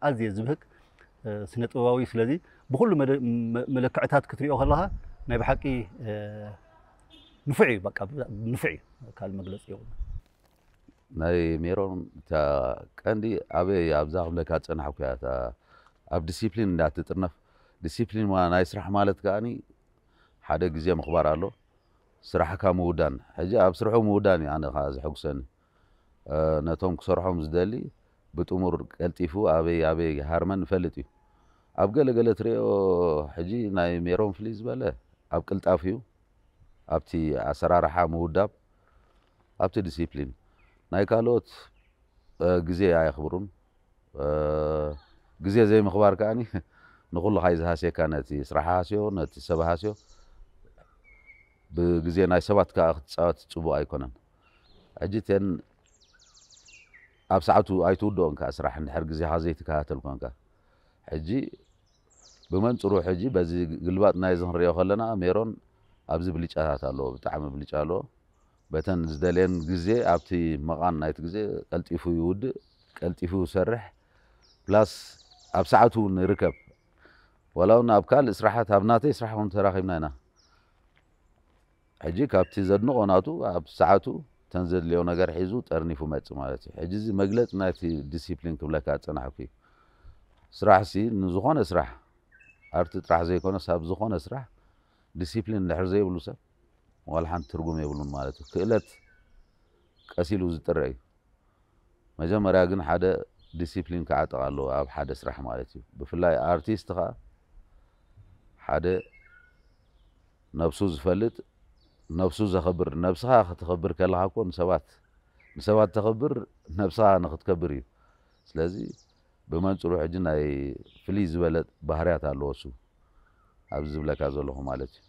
ኣዝየ ዝብህግ ስነ ጥበባዊ። ስለዚ ብኩሉ መለክዕታት ክትሪኦ ከለካ ናይ ብሓቂ ንፉዕ እዩ። በቃ ንፉዕ እዩ። ካልእ መግለፂ የብሉ። ናይ ሜሮን እታ ቀንዲ ኣበይ ኣብዛ ክብለካ ዝፀናሕኩ እያ። እታ ኣብ ዲሲፕሊን እንዳትጥርነፍ። ዲሲፕሊን ናይ ስራሕ ማለት ከዓኒ ሓደ ግዜ ምኽባር ኣሎ። ስራሕካ ምውዳን። ሕጂ ኣብ ስርሑ ምውዳን እዩ ኣነ ከዓ ዘሐጉሰኒ። ነቶም ክሰርሖም ዝደሊ ብጥሙር ቀልጢፉ ኣበይ ኣበይ ሃርመን ይፈልጥ እዩ። ኣብ ገለ ገለ ትሪኦ ሕጂ ናይ ሜሮን ፍልይ ዝበለ ኣብ ቅልጣፍ እዩ። ኣብቲ ኣሰራርሓ ምውዳብ ኣብቲ ዲሲፕሊን ናይ ካልኦት ግዜ ኣየኽብሩን። ግዜ ዘይምኽባር ከዓኒ ንኹሉ ካይ ዝሃስየካ ነቲ ስራሕ ሃስዮ ነቲ ሰብ ሃስዮ ብግዜ ናይ ሰባት ከዓ ክትፃወት ፅቡቅ ኣይኮነን። ሕጂ ቴን ኣብ ሰዓቱ ኣይትውድኦን ከዓ ስራሕ እንድሕር ግዜኻ ዘይትከታተል ኮንካ ሕጂ ብመንፅሩ ሕጂ በዚ ግልባጥ ናይ ክንሪኦ ከለና ሜሮን ኣብዚ ብልጫታት ኣለዎ ብጣዕሚ ብልጫ ኣለዎ። በተን ዝደልየን ግዜ ኣብቲ መቓን ናይቲ ግዜ ቀልጢፉ ይውድእ ቀልጢፉ ይሰርሕ plus ኣብ ሰዓቱ እውን ይርከብ። ዋላ እውን ኣብ ካልእ ስራሓት ኣብ ናተይ ስራሕ እውን ተራኺብና ኢና። ሕጂ ካብቲ ዘድንቆ ናቱ ኣብ ሰዓቱ ተን ዘድልዮ ነገር ሒዙ ጠርኒፉ መጽ ማለት እዩ። ሕጂ እዚ መግለጽ ናይቲ ዲሲፕሊን ክብለካ ዝጸናሕኩ እዩ። ስራሕ ሲ ንዝኾነ ስራሕ ኣርቲ ጥራሕ ዘይኮነስ ኣብ ዝኾነ ስራሕ ዲሲፕሊን እንድሕር ዘይብሉ ሰብ ዋላ ሓንቲ ትርጉም የብሉን ማለት እዩ። ክእለት ቀስ ኢሉ ዝጥረ እዩ። መጀመርያ ግን ሓደ ዲሲፕሊን ክዓጥቕ ኣለዎ ኣብ ሓደ ስራሕ ማለት እዩ። ብፍላይ ኣርቲስት ኸኣ ሓደ ነብሱ ዝፈልጥ ነብሱ ዘኽብር ነብስኻ ከተኽብር ከለኻ እኮ ንሰባት ንሰባት ተኽብር ነብስኻ ንኽትከብር እዩ። ስለዚ ብመንፅሩ ሕጂ ናይ ፍልይ ዝበለ ባህርያት ኣለዎ እሱ ኣብዚ ዝብለካ ዘለኹ ማለት እዩ።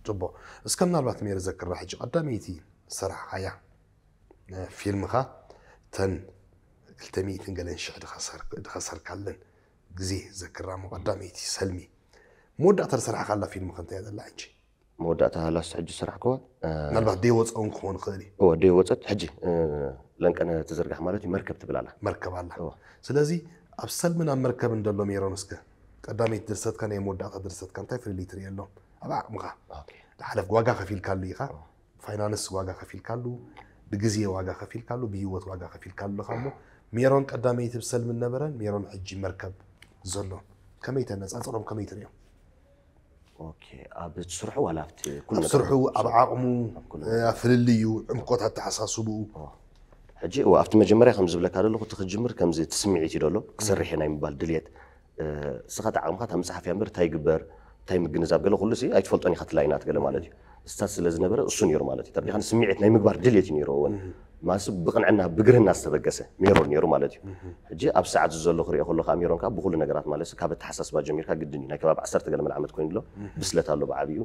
ፅቡቕ። እስከ ምናልባት ሜሪ ዘክራ ሕጂ ቀዳመይቲ ዝሰራሕኻያ ፊልምኻ ተን ክልተ ሚእትን ገለን ሽሕ ዝኸሰርካለን ግዜ ዘክራ እሞ ቀዳመይቲ ሰልሚ መወዳእታ ዝሰራሕካላ ፊልምኸ እንታይ እያ ዘላ ሕጂ? መወዳእታ ላስት ሕጂ ዝሰራሕክዋ ምናልባት ደይወፀ እውን ክኾን ይኽእል እዩ። እወ ደይወፀት ሕጂ ለንቀነ ትዝርጋሕ ማለት እዩ መርከብ ትብል ኣላ። መርከብ ኣላ። ስለዚ ኣብ ሰልምን ኣብ መርከብን ዘሎ ሜሮን እስከ ቀዳመይቲ ድርሰትካ ናይ መወዳእታ ድርሰትካ እንታይ ፍልልይ ትርእየሎም? ኣብ ዓቕምኻ ዝሓለፍ ዋጋ ከፊልካሉ ኢኻ። ፋይናንስ ዋጋ ከፊልካሉ፣ ብግዜ ዋጋ ከፊልካሉ፣ ብህይወት ዋጋ ከፊልካሉ ኣለኻ እሞ ሜሮን ቀዳመይቲ ብሰልሚ ነበረን ሜሮን ሕጂ መርከብ ዘሎ ከመይ ተነፃፅሮም ከመይ ትሪኦም? ኦኬ ኣብ ስርሑ ዋላ ኣብቲ ኩሉ ኣብ ስርሑ ኣብ ዓቕሙ ኣብ ፍልልዩ ዕምቆት ኣተሓሳስብኡ ሕጂ እወ ኣብቲ መጀመርያ ከም ዝብለካ ዘለኹ እቲ ክጅምር ከምዚ እቲ ስምዒት እዩ ደሎ ክሰርሕ ናይ ምባል ድልየት እስኻ እቲ ዓቕምኻ እታ መፅሓፍ እያ እምበር እንታይ ይግበር እንታይ ምግንዛብ ገለ ኩሉ ሲ ኣይትፈልጦን ኢኻ ትላይና ትገለ ማለት እዩ። ስታት ስለ ዝነበረ እሱ ነይሩ ማለት እዩ። ተረዲኻን? ስምዒት ናይ ምግባር ድልየት እዩ ነይሩ እውን። ማለትስ ብቕንዕና ብግርህና ዝተበገሰ ሜሮን ነይሩ ማለት እዩ። ሕጂ ኣብ ሰዓት እዚ ዘሎ ክሪኦ ከሎ ከዓ ሜሮን ከዓ ብኩሉ ነገራት ማለት ካብ ኣተሓሳስባ ጀሚርካ ግድን እዩ። ናይ ከባቢ ዓሰርተ ገለ መለ ዓመት ኮይኑ ኣሎ። ብስለት ኣሎ ብዓብዩ።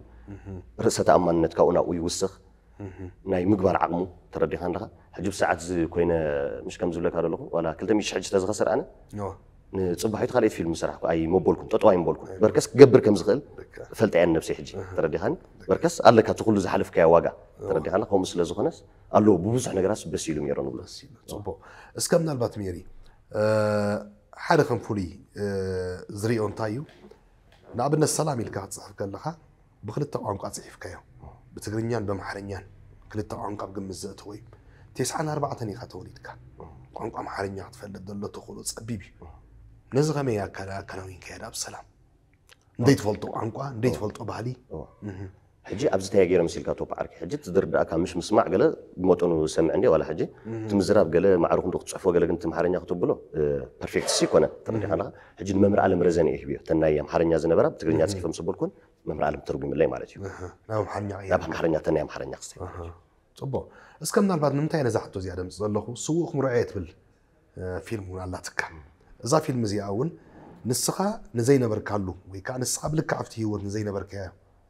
ርእሰ ተኣማንነት ካብኡ ናብኡ ይውስኽ። ናይ ምግባር ዓቕሙ ተረዲኻ ኣለኻ። ሕጂ ብሰዓት እዚ ኮይነ ምሽ ከም ዝብለካ ዘለኹ ዋላ ክልተ ሚእቲ ሽሕ ሕጂ ተዝኸስር ኣነ ንፅባሒቱ ካልኣይቲ ፊልም ዝሰራሕኩ ኣይመበልኩን፣ ጠጠው ኣይመበልኩን። በርከስ ክገብር ከም ዝኽእል ፈልጠ እያ ንነብሰይ ሕጂ። ተረዲኻኒ? በርከስ ኣለካ እቲ ኩሉ ዝሓለፍካዮ ዋጋ ተረዲኻና። ከምኡ ስለ ዝኾነስ ኣለዎ ብብዙሕ ነገራት በሲሉ ሜሮን ንብሎ። ጽቡቅ። እስከ ምናልባት ሜሪ ሓደ ከም ፍሉይ ዝሪኦ እንታይ እዩ? ንኣብነት ሰላም ኢልካ ክትፅሕፍ ከለኻ ብክልተ ቋንቋ ፅሒፍካዮ፣ ብትግርኛን ብኣምሓርኛን ክልተ ቋንቋ ኣብ ግምት ዘእተወ እዩ። ተስዓን ኣርባዕተን ኢኻ ተወሊድካ። ቋንቋ ኣምሓርኛ ክትፈልጥ ዘሎ ተኽእሎ ፀቢብ እዩ። ነዚ ከመይ ኣካላዊንካዮ ኣብ ሰላም? እንደይትፈልጦ ቋንቋ፣ እንደይትፈልጦ ባህሊ። ሕጂ ኣብዚ እንታይ ገይረ መሲልካ ቶፓ ዓርኪ ሕጂ ትዝርዳእካ ምሽ ምስማዕ ገለ ብመጠኑ ዝሰምዕ እንዲ ዋላ ሕጂ እቲ ምዝራብ ገለ ማዕሩ ክንዶ ክትፅሕፎ ገለ ግን ትምሓረኛ ክትብሎ ፐርፌክት ሲ ይኮነ ተረዲኻ ኣለካ። ሕጂ ንመምህር ኣለም ረዘን እየ ሂብዮ ተናይ ኣምሓርኛ ዝነበራ ብትግርኛ ፅሒፈ ምስ በልኩን መምህር ኣለም ተርጉምለይ ማለት እዩ። ናብ ኣምሓርኛ ናብ ኣምሓርኛ ተናይ ኣምሓርኛ ክስተ ፅቡቅ። እስከ ምናልባት ንምንታይ ነዛ ሕቶ እዚኣ ደምፅ ዘለኹ ስውእ ክምርዖ እየ ትብል ፊልም እውን ኣላትካ። እዛ ፊልም እዚኣ እውን ንስኻ ንዘይነበርካሉ ወይ ከዓ ንስኻ ብልክዕ ኣብቲ ህይወት ንዘይነበርካዮ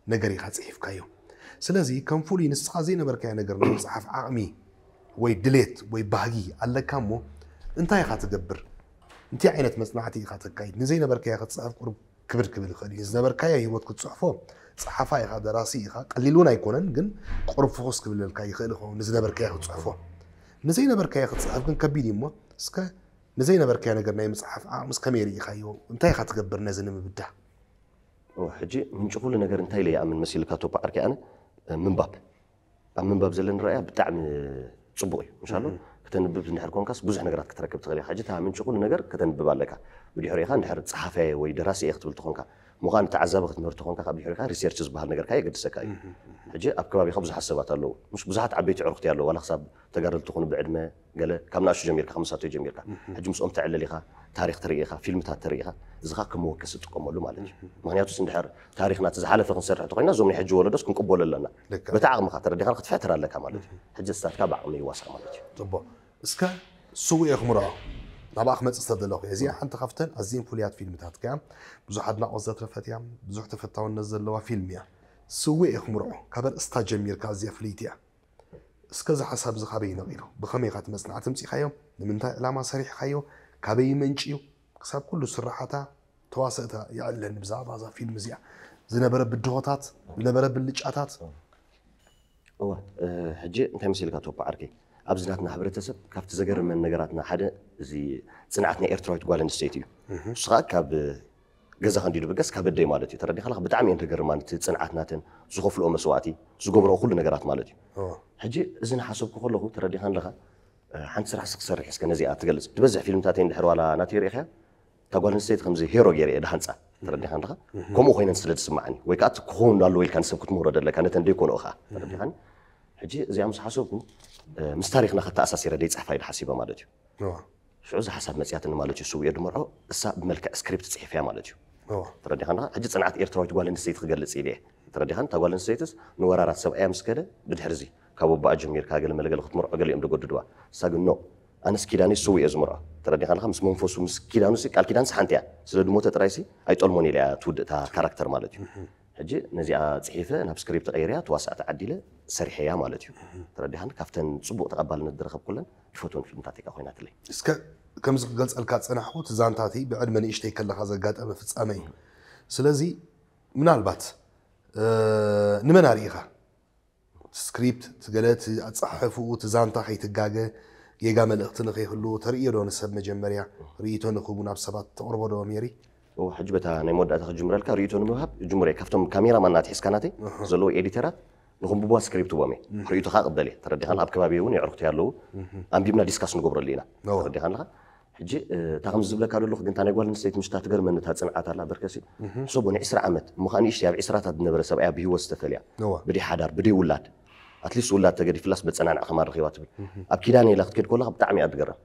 ነገር ኢኻ ፅሒፍካዮ። ስለዚ ከም ፍሉይ ንስኻ ዘይነበርካዮ ነገር ናይ ምፅሓፍ ዓቕሚ ወይ ድሌት ወይ ባህጊ ኣለካ እሞ እንታይ ኢኻ ትገብር? እንታይ ዓይነት መፅናዕቲ ኢኻ ተካይድ? ንዘይነበርካዮ ክትፅሕፍ ቁሩብ ክብድ ክብል ይኽእል እዩ። ዝነበርካዮ ህይወት ክትፅሕፎ ፀሓፋ ኢኻ፣ ደራሲ ኢኻ፣ ቀሊል እውን ኣይኮነን፣ ግን ቁሩብ ፍኹስ ክብለልካ ይኽእል ይኸውን ንዝነበርካዮ ክትፅሕፎ። ንዘይነበርካዮ ክትፅሕፍ ግን ከቢድ እዩ እሞ እስከ ንዘይነበርካዮ ነገር ናይ ምፅሓፍ ዓቕምስ ከመይ ርኢኻዮ? እንታይ ኢኻ ትገብር ነዚ ንምብዳህ? ሕጂ ምንጪ ኩሉ ነገር እንታይ ኢለ ይኣምን መሲልካ ቶፓ ዓርኪ ኣነ ምንባብ ኣብ ምንባብ ዘለኒ ረኣያ ብጣዕሚ ፅቡቕ እዩ። ምሻሎ ከተንብብ እንድሕር ኮንካስ ብዙሕ ነገራት ክትረክብ ትኽእል ኢኻ። ሕጂ እታ ምንጪ ኩሉ ነገር ከተንብብ ኣለካ። ብድሕሪኻ እንድሕር ፀሓፋየ ወይ ደራሲ እየ ክትብል ተኾንካ ምዃን ተዓዛቢ ክትምህር ተኾንካ ካብ ድሕሪኻ ሪሰርች ዝበሃል ነገር ከዓ የገድሰካ እዩ። ሕጂ ኣብ ከባቢኻ ብዙሓት ሰባት ኣለዉ። ምሽ ብዙሓት ዓበይቲ ዕርክቲ ኣለዉ ዋላ ክሳብ ተጋደልቲ ትኾኑ ብዕድመ ገለ ካብ ንኣሽቱ ጀሚርካ ካብ መሳቶ ጀሚርካ ሕጂ ምስኦም ተዕልል ኢኻ። ታሪኽ ትርኢ ኢኻ፣ ፊልምታት ትርኢ ኢኻ። እዚ ኸዓ ከም መወከሲ ትጥቀመሉ ማለት እዩ። ምክንያቱስ እንድሕር ታሪኽና እቲ ዝሓለፈ ክንሰርሕ ተኮይና እዞም ናይ ሕጂ ወለዶስ ክንቅበሎ ኣለና። በቲ ዓቕምኻ ተረዲኻ ክትፍሕትር ኣለካ ማለት እዩ። ሕጂ ስታትካ ብዓቕሚ ይዋሳእ ማለት እዩ። ፅቡቅ። እስከ ስውእ እየ ክምርዖ ናብኣ ክመፅእ ዝተደለኹ እየ። እዚኣ ሓንቲ ካብተን ኣዝየን ፍሉያት ፊልምታት ከያ ብዙሕ ኣድናቆት ዘትረፈት እያ። ብዙሕ ተፈታውነት ዘለዋ ፊልም እያ። ስውእ እየ ክምርዖ ካብ ኣርእስታ ጀሚርካ ኣዝያ ፍልይቲ እያ። እስከ እዚ ሓሳብ እዚ ካበይ ነቒሉ? ብኸመይ ኢኻ እቲ መጽናዕቲ ኣምጺእካዮ? ንምንታይ ዕላማ ሰሪሕካዮ? ካበይ ይመንጭ እዩ? ክሳብ ኩሉ ስርሓታ ተዋሰእታ የዕለኒ ብዛዕባ እዛ ፊልም እዚኣ ዝነበረ ብድሆታት ዝነበረ ብልጫታት እዋ ሕጂ እንታይ መሲልካ ቶፓ ዓርከይ ኣብዚ ናትና ሕብረተሰብ ካብቲ ዘገርመን ነገራትና ሓደ እዚ ፅንዓት ናይ ኤርትራዊት ጓል ኣንስተይቲ እዩ። ንሱ ከዓ ካብ ገዛ ከንዲዱ ብገስ ካብ ኣደይ ማለት እዩ። ተረዲኻ ኣለኻ? ብጣዕሚ እየን ዘገርማን እቲ ፅንዓት ናተን ዝኸፍልኦ መስዋእቲ ዝገብርኦ ኩሉ ነገራት ማለት እዩ። ሕጂ እዚ ንሓሰብኩ ከለኹ ተረዲኻ ኣለኻ ሓንቲ ስራሕ ክሰርሕ እስከ ነዚኣ ትገልፅ ትበዝሕ ፊልምታተይ እንድሕር ዋላ ናተይ ርኢኻያ እታ ጓል ኣንስተይቲ ከምዚ ሄሮ ገይረ እየ ድሃንፃ ተረዲኻ ኣለኻ ከምኡ ኮይነን ስለ ዝስማዓኒ ወይ ከዓ እቲ ክኸውን ኣለዎ ኢልካ ንሰብ ክትምህሮ ደለካ ነተን ደይኮንኦ ከዓ ተረዲኻኒ ሕጂ እዚኣ ምስ ሓሰብኩ ምስ ታሪኽና ከተኣሳሲረ ደይፅሕፋ ኢለ ሓሲበ ማለት እዩ ሽዑ እዚ ሓሳብ መፅያትኒ ማለት እዩ ስውእ ድመርዖ እሳ ብመልክዕ ስክሪፕት ፅሒፍያ ማለት እዩ ተረዲኻ ኣለኻ ሕጂ ፅንዓት ኤርትራዊት ጓል ኣንስተይቲ ክገልፅ ኢለ እየ ተረዲኻኒ እታ ጓል ኣንስተይትስ ንወራራት ሰብኣያ ምስ ከደ ብድሕሪ እዚ ካብ ኣቦኣ ጀሚርካ ገለ መለገለ ክትምርዖ ገሊኦም ደገድድዋ እሳ ግን ኖ ኣነስ ኪዳነይ ስው እየ ዝምርዖ ተረዲኻ ኣለኻ ምስ መንፈሱ ምስ ኪዳኑ ሲ ቃል ኪዳንስ ሓንቲ እያ ስለ ድሞተ ጥራይሲ ኣይጠልሞን ኢለ እያ ትውድእ እታ ካራክተር ማለት እዩ ሕጂ ነዚኣ ፅሒፈ ናብ ስክሪፕት ቀይርያ ተዋሳእቲ ዓዲለ ሰሪሐያ ማለት እዩ ተረዲኻኒ ካብተን ፅቡቅ ተቐባልነት ዝረኸብኩለን ይፈትወን ፊልምታት እያ ኮይናትለይ እስከ ከምዚ ክገልፀልካ ዝፀናሕኩ እቲ ዛንታቲ ብዕድመ ንእሽተይ ከለኻ ዘጋጠመ ፍፃመ እዩ ስለዚ ምናልባት ንመን ኣርኢኻ ስክሪፕት ትገለ ኣፀሓሕፍኡ እቲ ዛንታ ከይትጋገ ጌጋ መልእኽቲ ንኸይህሉ ተርእዮ ዶ ንሰብ መጀመርያ ርእይቶ ንክቡ ናብ ሰባት ተቕርቦ ዶ ሜሪ ሕጂ በታ ናይ መወዳእታ ክጅምረልካ ርእይቶ ንምሃብ ጅምረ ካብቶም ካሜራ ማን ኣትሒዝካ ናተይ ዘለዎ ኤዲተራት ንክንብብዋ ስክሪፕት ቦም እየ ርእይቶካ ቅበል እየ ተረዲኻን ኣብ ከባቢ እውን የዕርክቲ ኣለዉ ኣንቢብና ዲስካስ ንገብረሉ ኢና ተረዲኻን ኣለካ ሕጂ እታ ከም ዝብለካ ዘለኹ ግን እታ ናይ ጓል ኣንስተይቲ ምሽታ ትገርመኒ እታ ፅንዓት ኣላ በርከሲ ሕሰቦ ን ዕስራ ዓመት እሞ ከዓ ንእሽተይ ኣብ ዕስራታት ዝነበረ ሰብኣያ ብሂወት ዝተፈልያ ብደይ ሓዳር ብደይ ውላድ ኣትሊስት ውላድ ተገዲፍላስ በፀናንዕ ከማን ረኺባ ትብል ኣብ ኪዳነ ኢላ ክትከድ ከለካ ብጣዕሚ እያ ትገርም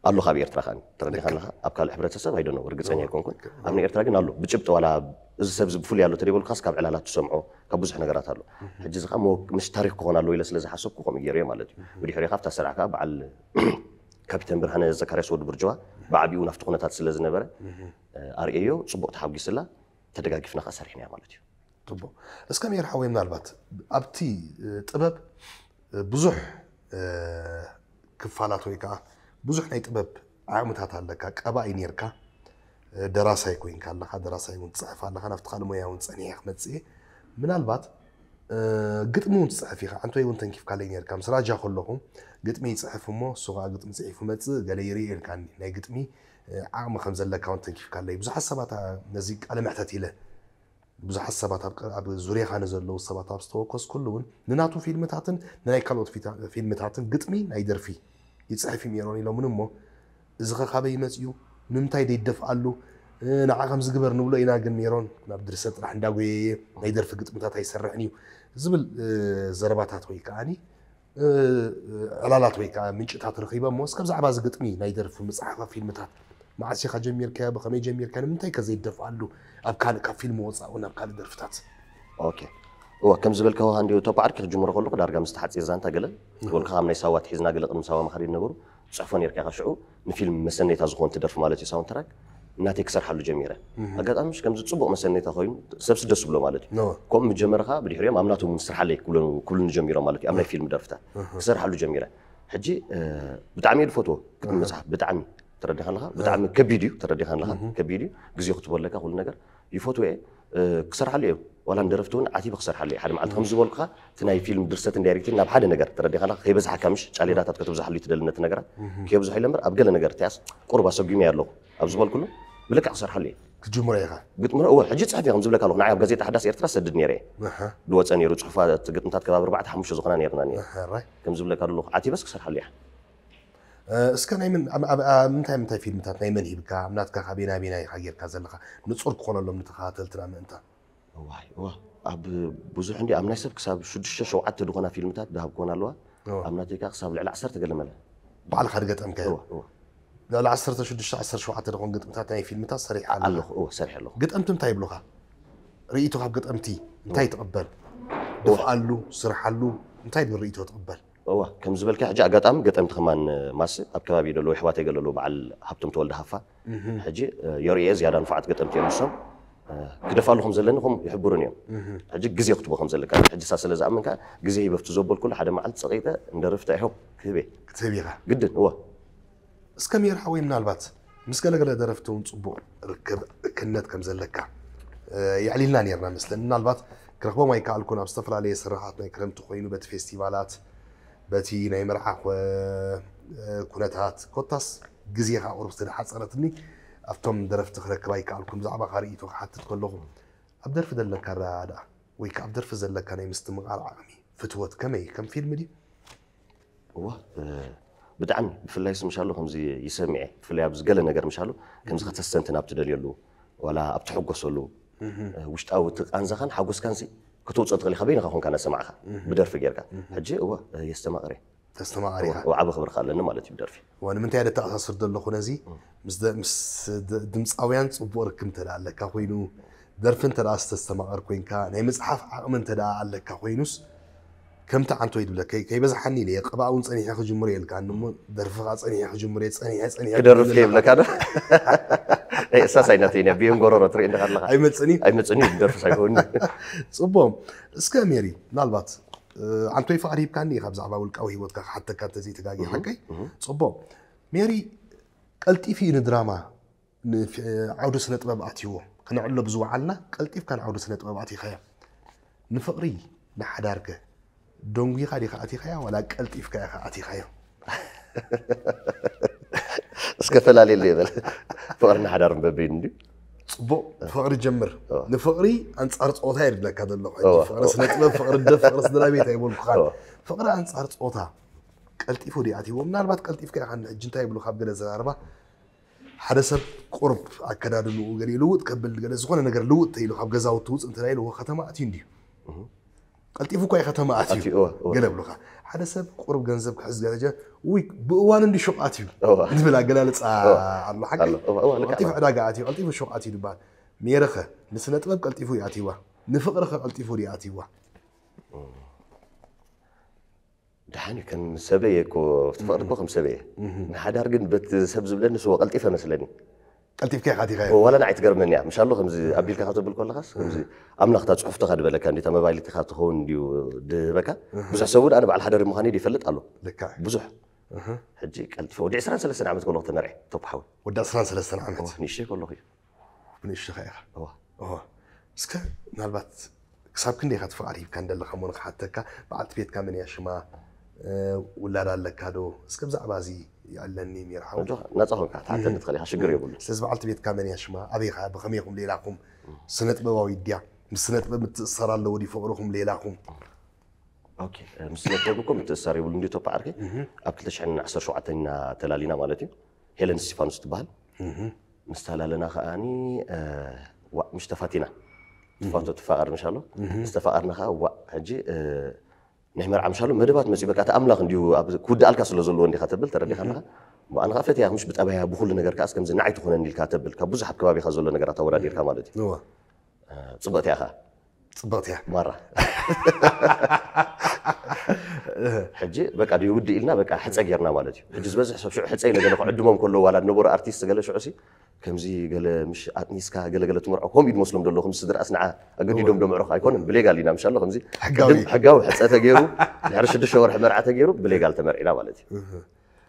ኣሎ ካብ ኤርትራ ከዓ ተረዲኻ ኣለካ ኣብ ካልእ ሕብረተሰብ ኣይደነው ርግፀኛ ኣይኮንኩን ኣብ ናይ ኤርትራ ግን ኣሎ ብጭብጢ ዋላ እዚ ሰብ እዚ ብፍሉይ ኣሎ ተደይበልካስ ካብ ዕላላት ትሰምዖ ካብ ብዙሕ ነገራት ኣሎ። ሕጂ እዚ ከዓ መወክ- ምስ ታሪክ ክኾን ኣለዎ ኢለ ስለ ዝሓሰብኩ ከምኡ ገይረ ማለት እዩ። ብድሕሪኡ ካብታ ስራሕ ከዓ በዓል ካፒተን ብርሃነ ዘካርያስ ወዲ ብርጅዋ ብዓቢኡ ናብቲ ኩነታት ስለ ዝነበረ ኣርእየዮ፣ ፅቡቕ ተሓጒስላ፣ ተደጋጊፍና ከዓ ሰሪሕናያ ማለት እዩ። ጽቡቕ። እስከ ሜር ሓወይ፣ ምናልባት ኣብቲ ጥበብ ብዙሕ ክፋላት ወይ ከዓ ብዙሕ ናይ ጥበብ ዓቕምታት ኣለካ። ቀባኢ ኔርካ፣ ደራሳይ ኮይንካ ኣለኻ፣ ደራሳይ እውን ትፅሕፍ ኣለኻ፣ ናብቲ ካልእ ሞያ እውን ፀኒሐ ክመፅእ እየ። ምናልባት ግጥሚ እውን ትፅሕፍ ኢኻ። ኣንቶይ እውን ተንኪፍካለይ ኔርካ። ምስ ራጃ ከለኹ ግጥሚ ይፅሕፍ እሞ እሱ ከዓ ግጥሚ ፅሒፉ መፅእ ገለ ይርኢ ኢልካኒ። ናይ ግጥሚ ዓቕሚ ከም ዘለካ እውን ተንኪፍካለይ። ብዙሓት ሰባት ነዚ ቃለ መሕተት ኢለ ብዙሓት ሰባት ኣብ ዙርያኻ ንዘለዉ ሰባት ኣብ ዝተወከስኩሉ እውን ንናቱ ፊልምታትን ንናይ ካልኦት ፊልምታትን ግጥሚ ናይ ደርፊ ይፅሕፍ እዩ ሜሮን ኢሎምን እሞ፣ እዚ ኸ ካበይ ይመፅእ እዩ? ንምንታይ ደይደፍኣሉ? ንዓ ከምዚ ግበር ንብሎ ኢና፣ ግን ሜሮን ናብ ድርሰት ጥራሕ እንዳጎየየ ናይ ደርፊ ግጥምታት ኣይሰርሕን እዩ ዝብል ዘረባታት ወይ ከዓኒ ዕላላት ወይ ከዓ ምንጭታት ረኺበ እሞ፣ እስከ ብዛዕባ እዚ ግጥሚ ናይ ደርፊ ምፅሓፋ ፊልምታት መዓስ ኢኻ ጀሚርካዮ? ብኸመይ ጀሚርካ? ንምንታይ ከ ዘይደፍኣሉ ኣብ ካልእ ካብ ፊልም ወፃእ እውን ኣብ ካልእ ደርፍታት? ኦኬ። እወ፣ ከም ዝበልካዎ ሃንዲ ቶፓ ዓርኪ ክጅምሮ ከለኹ ዳርጋ ምስ ተሓፂር ዛንታ ገለ ዝበልካ ካብ ናይ ሳዋ ትሒዝና ገለ ቅድሚ ሳዋ መኻዲ ነበሩ። ፅሕፎ ነርካ ኢኻ ሽዑ ንፊልም መሰነይታ ዝኾን ትደርፊ ማለት እዩ ሳውንድ ትራክ እናተይ ክሰርሓሉ ጀሚረ። ኣጋጣሚ ምሽ ከምዚ ፅቡቕ መሰነይታ ኮይኑ ሰብሲ ደስ ብሎ ማለት እዩ። ከምኡ ምስ ጀመርካ ብድሕሪኦም ኣብ ናቶም እውን ስርሓለይ ክብሉኒ ጀሚሮም ማለት እዩ። ኣብ ናይ ፊልም ደርፍታት ክሰርሓሉ ጀሚረ። ሕጂ ብጣዕሚ እየ ዝፈትዎ ግጥሚ ምፅሓፍ ብጣዕሚ ተረዲኻ ኣለኻ ብጣዕሚ ከቢድ እዩ ተረዲኻ ኣለኻ ከቢድ እዩ ግዜ ክትቦ ኣለካ ኩሉ ነገር ይፈትዎ እየ ክሰርሓሉ እየ ዋላ ንደረፍቲ እውን ዓቲበ ክሰርሓሉ እየ ሓደ መዓልቲ ከም ዝበልኩኻ እቲ ናይ ፊልም ድርሰትን ዳይሬክቲን ናብ ሓደ ነገር ተረዲኻ ኣለኻ ከይበዝሓካ ምሽ ጫሌዳታት ከተብዝሓሉ እዩ ትደሊ ነቲ ነገራት ከየብዝሖ ኢለ እምበር ኣብ ገለ ነገር ተያስ ቁሩብ ኣሰጒመ እየ ኣለኹ ኣብ ዝበልኩሉ ብልክዕ ክሰርሓሉ እየ ክትጅምሮ ኢኻ ግጥምሮ እወ ሕጂ ፅሕፍ እየ ከም ዝብለካ ኣለኹ ንዓይ ኣብ ጋዜጣ ሓዳስ ኤርትራ ሰድድ ነይረ እየ ዝወፀ ነይሩ ፅሑፋት ግጥምታት ከባቢ ኣርባዕተ ሓሙሽተ ዝኾና ነይርና እየን ከም ዝብለካ ዘለኹ ዓቲበስ ክሰርሓሉ እየ እስከ ናይ ምን ኣብ- ኣብ- ኣብ ምንታይ ምንታይ ፊልምታት ናይ መን ሂብካ ኣብ ናትካ ካበይ ናበይ ኢኻ ጌርካ ዘለኻ ንጹር ክኾነሎም ንተኸታተልትና ምእንታ እዋይ እዋ ኣብ ብዙሕ እንዲ ኣብ ናይ ሰብ ክሳብ ሽዱሽተ ሸውዓተ ዝኾና ፊልምታት ድሃብ ክኾን ኣለዋ ኣብ ናተይ ከዓ ክሳብ ልዕሊ ዓሰርተ ገለ መለ ባዕልኻ ድገጠምካዮ እዋ እዋ ልዕሊ ዓሰርተ ሽዱሽተ ዓሰርተ ሸውዓተ ዝኾን ግጥምታት ናይ ፊልምታት ሰሪሕ ኣለኻ ኣለኹ እዋ ሰሪሕ ኣለኹ ግጠምቲ እንታይ ይብሉኻ ርእይቶ ካብ ገጠምቲ እንታይ ትቕበል ድፍኣሉ ስርሓሉ እንታይ ድብል ርእይቶ ትቕበል እዋ ከም ዝበልካ ሕጂ ኣጋጣሚ ገጠምቲ ከማን ማስ ኣብ ከባቢ ዘለዉ ኣሕዋተይ ገለሉ በዓል ሃብቶም ተወልደ ሃፋ ሕጂ የርእየ ዝያዳ ንፉዓት ገጠምቲ እዮም ንሶም ክደፋሉ ከም ዘለኒ ከም ይሕብሩን እዮም ሕጂ ግዜ ክትቦ ከም ዘለካ ሕጂ ሳ ስለ ዝኣመንካ ግዜ ሂበፍቲ ዘበልኩሉ ሓደ መዓልቲ ፀቂጠ እንደረፍቲ ኣይሆፕ ክህብ እየ ክትህብ ኢኻ ግድን እወ እስከ ሜር ሓወይ ምናልባት ምስ ገለገለ ደረፍቲ እውን ፅቡቕ ርክብ እክነት ከም ዘለካ የዕሊልና ነርና መስለኒ ምናልባት ክረኽቦም ኣይከኣልኩን ኣብ ዝተፈላለየ ስራሓት ናይ ክረምቲ ኮይኑ በቲ ፌስቲቫላት በቲ ናይ መርዓ ኩነታት ኮታስ ግዜኻ ቁሩብ ስለ ሓፀረትኒ ኣብቶም ደረፍቲ ክረክብ ኣይከኣልኩን ብዛዕባኻ ርእይቶ ክሓትት ከለኹ ኣብ ደርፊ ዘለካ ኣረኣእያ ወይ ከዓ ኣብ ደርፊ ዘለካ ናይ ምስትምቓር ዓቕሚ ፍትወት ከመይ ከም ፊልም ድዩ እዋ ብጣዕሚ ብፍላይ ስ ምሻሉ ከምዚ ይሰምዐ ብፍላይ ኣብዚ ገለ ነገር ምሻሉ ከምዚ ከተስተንትን ኣብ ትደልየሉ ዋላ ኣብ ትሕጎሰሉ ውሽጣዊ እቲ ቃንዛኻን ሓጎስካን ሲ ከተውፅኦ ትኽእል ኢኻ በይንኻ ኮንካ እናሰማዕኻ ብደርፊ ጌርካ ሕጂ እወ የስተማቕር እየ ተስተማቐር ኢኻ እወ ዓቢ ክብሪ ኣለኒ ማለት እዩ ብደርፊ እወ ንምንታይ ደተኣሳስር ዘለኹ ነዚ ምስ ድምፃውያን ፅቡቕ ርክብ እንተ ኣለካ ኮይኑ ደርፊ እንተ ዝተስተማቐር ኮይንካ ናይ ምፅሓፍ ዓቕሚ እንተ ኣለካ ኮይኑስ ከምቲ ዓንቶ ይድብለካ ከይበዝሓኒ ኢለ ቀባእ እውን ፀኒሐ ክጅምሮ የልካ እሞ ደርፊ ከዓ ፀኒሐ ክጅምሮ እየ ፀኒሐ ፀኒሐ ክደርፍ ከይብለካ ዶ እሳስ ኣይነተይን እያ ብየን ጎረሮ ትርኢ እንዲኻ ኣለኻ ኣይመፅን እዩ ኣይመፅን እዩ ደርፍስ ኣይኮን ፅቡም እስከ ሜሪ ምናልባት ዓንቶይ ፍቕሪ ሂብካኒ ኢኻ ብዛዕባ ውልቃዊ ህይወትካ ክሓተካ እንተዘይተጋጊ ሓቀይ ፅቡም ሜሪ ቀልጢፊ እዩ ንድራማ ዓውዲ ስነ ጥበብ ኣትይዎ ክነዕሎ ብዝወዓልና ቀልጢፍካ ንዓውዲ ስነ ጥበብ ኣቲኻዮ ንፍቕሪ ንሓዳርከ ደንጒኻ ዲኻ ኣቲኻዮ ዋላ ቀልጢፍካ ኢኻ ኣቲኻዮ እስከ ፈላልየለ ይበል ፍቕሪ ንሓዳር በበይኑ እንዲ ፅቡቕ ፍቕሪ ጀምር ንፍቕሪ ኣንፃር ፀወታ የድለካ ዘለኹ ፍቕሪ ስነ ጥበብ ፍቕሪ ደ ፍቕሪ ስድራ ቤት ኣይበልኩኻን ፍቕሪ ኣንፃር ፀወታ ቀልጢፉ ዲ ኣትይዎ ምናልባት ቀልጢፍካ ኢኻ ሕጂ እንታይ ይብሉ ካብ ገለ ዘራርባ ሓደ ሰብ ቁርብ ኣከዳድንኡ ገለ ልውጥ ከብል ገለ ዝኾነ ነገር ልውጥ ተይሉ ካብ ገዛውቲ ውፅ እንተ ኢሉ ከተማ ኣትዩ እንድዩ ቀልጢፉ እኳ ከተማ ኣትዩ ገለ ብሉኻ ሓደ ሰብ ቁርብ ገንዘብ ክሕዝ ገለ ውይ ብእዋኑ እንዲ ሹቕ ኣትዩ ዝብል ኣገላልፃ ኣሎ ሓቂ ቀልጢፉ ዕዳጋ ኣትዩ ቀልጢፉ ሹቕ ኣትዩ ይባሃል ሜረኸ ንስነ ጥበብ ቀልጢፉ ይኣትይዋ፣ ንፍቕርኸ ቀልጢፉ ይኣትይዋ? ደሓን ከም ሰበየ እኮ ፍቕሪ እኮ ከም ሰበየ ንሓዳር ግን በቲ ሰብ ዝብለኒ ስወ ቀልጢፈ መስለኒ። ቀልጢፍካ ኢኻ ኣቲኻ። ዋላ ንዓይ ትገርመኒ እያ። ምሻሎ ከምዚ ኣቢልካ ካብ ተብል ከለኻስ ከምዚ ኣምላኽ እታ ጽሑፍትኻ ድበለካ እንዲ እታ መባይልትኻ ትኸውን እንድዩ ድህበካ። ብዙሕ ሰብ እውን ኣነ በዓል ሓዳር ምዃነይ ይፈልጥ ኣሎ። ልክዕ። ብዙሕ ሕጂ ቀልጢፈ ወዲ ዕስራን ሰለስተን ዓመት ከለኹ ተመርዐ ቶፕ ሓወይ። ወዲ ዕስራን ሰለስተን ዓመት። ንእሽተይ ከለኹ እዩ። ብንእሽተኻ ኢኻ። እዋ። እወ። እስከ ምናልባት ክሳብ ክንደይ ኢኻ እቲ ፍቓድ ሂብካ እንደለኻ እሞ ንኽሓተካ፣ በዓልቲ ቤትካ መን እያ ሽማ? እ፣ ውላድ ኣለካ ዶ? እስከ ብዛዕባ እዚ ይዕለኒ ሜር ሓወይ። ናጻ ኾንካ ትሓተኒ ትኽእል ኢኻ፣ ሽግር የብሉ። ስለዚ በዓልቲ ቤትካ መን እያ ሽማ? ኣበይ ኢኻ? ብኸመይ ኢኹም ሌላኹም? ስነ ጥበባዊ ድያ? ምስ ስነ ጥበብ ምትእስሳር ኣለዎ ድዩ ፍቕርኹም ሌላኹም? ኦኬ፣ እ፣ ምስ ስነ ጥበብ እኮ ምትእስሳር የብሉ እንዲ ቶፓ ዓርከይ። ኣብ ክልተ ሽሕን ዓሰርተ ሸውዓተን ኢና ተላሊና ማለት እዩ። ሄለን እስቲፋኖስ ትበሃል። ምስ ተላለና ከኣኒ፣ እ፣ ዋእ፣ ምሽ ተፋቲና። ትፋቶ ትፋቐር ምሻሎ። ምስ ተፋቐርና ከኣ ዋእ፣ ሕጂ፣ እ፣ ናይ መርዓ ምሻሎ መደባት መጺኡ በቃ እቲ ኣምላኽ እንዲሁ ኣብ ክውድኣልካ ስለ ዘለዎ እንዲኻ ተብል ተረዲኻ ኣለኻ። እሞ ኣነ ከኣ ፈትያ ምሽ ብጠባያ ብኹሉ ነገር ከኣስ ከምዚ ንዓይ ትኾነኒ ኢልካ ተብል ካብ ብዙሕ ኣብ ከባቢኻ ዘሎ ነገራት ኣወዳዲርካ ማለት እዩ። እወ። እ፣ ጽብቕቲ እያ ከኣ። ጽብቕቲ እያ። ማራ። ሕጂ በቃ ድዩ ውድእ ኢልና በቃ ሕጸ ጌርና ማለት እዩ። ሕጂ ዝበዝሕ ሰብ ሽዑ ሕጸ ኢለ ገለ ክዕድሞም ከለዉ ዋላ ነበሩ ኣርቲስት ገለ ሽዑ ሲ ከምዚ ገለ ምሽ ኣጥኒስካ ገለ ገለ ትመርዖ ከምኡ እዩ ድመስሎም ደሎ። ከምዚ ስድራስ ንዓ ኣገዲዶም ዶ መርዖ ኣይኮነን ብሌጋል ኢና ምሻሎ ከምዚ ሕጋዊ። ቅድም ሕጋዊ ሕጸ ተገይሩ ድሕሪ ሽዱሽተ ወርሒ መርዓ ተገይሩ ብሌጋል ተመርዒና ማለት እዩ።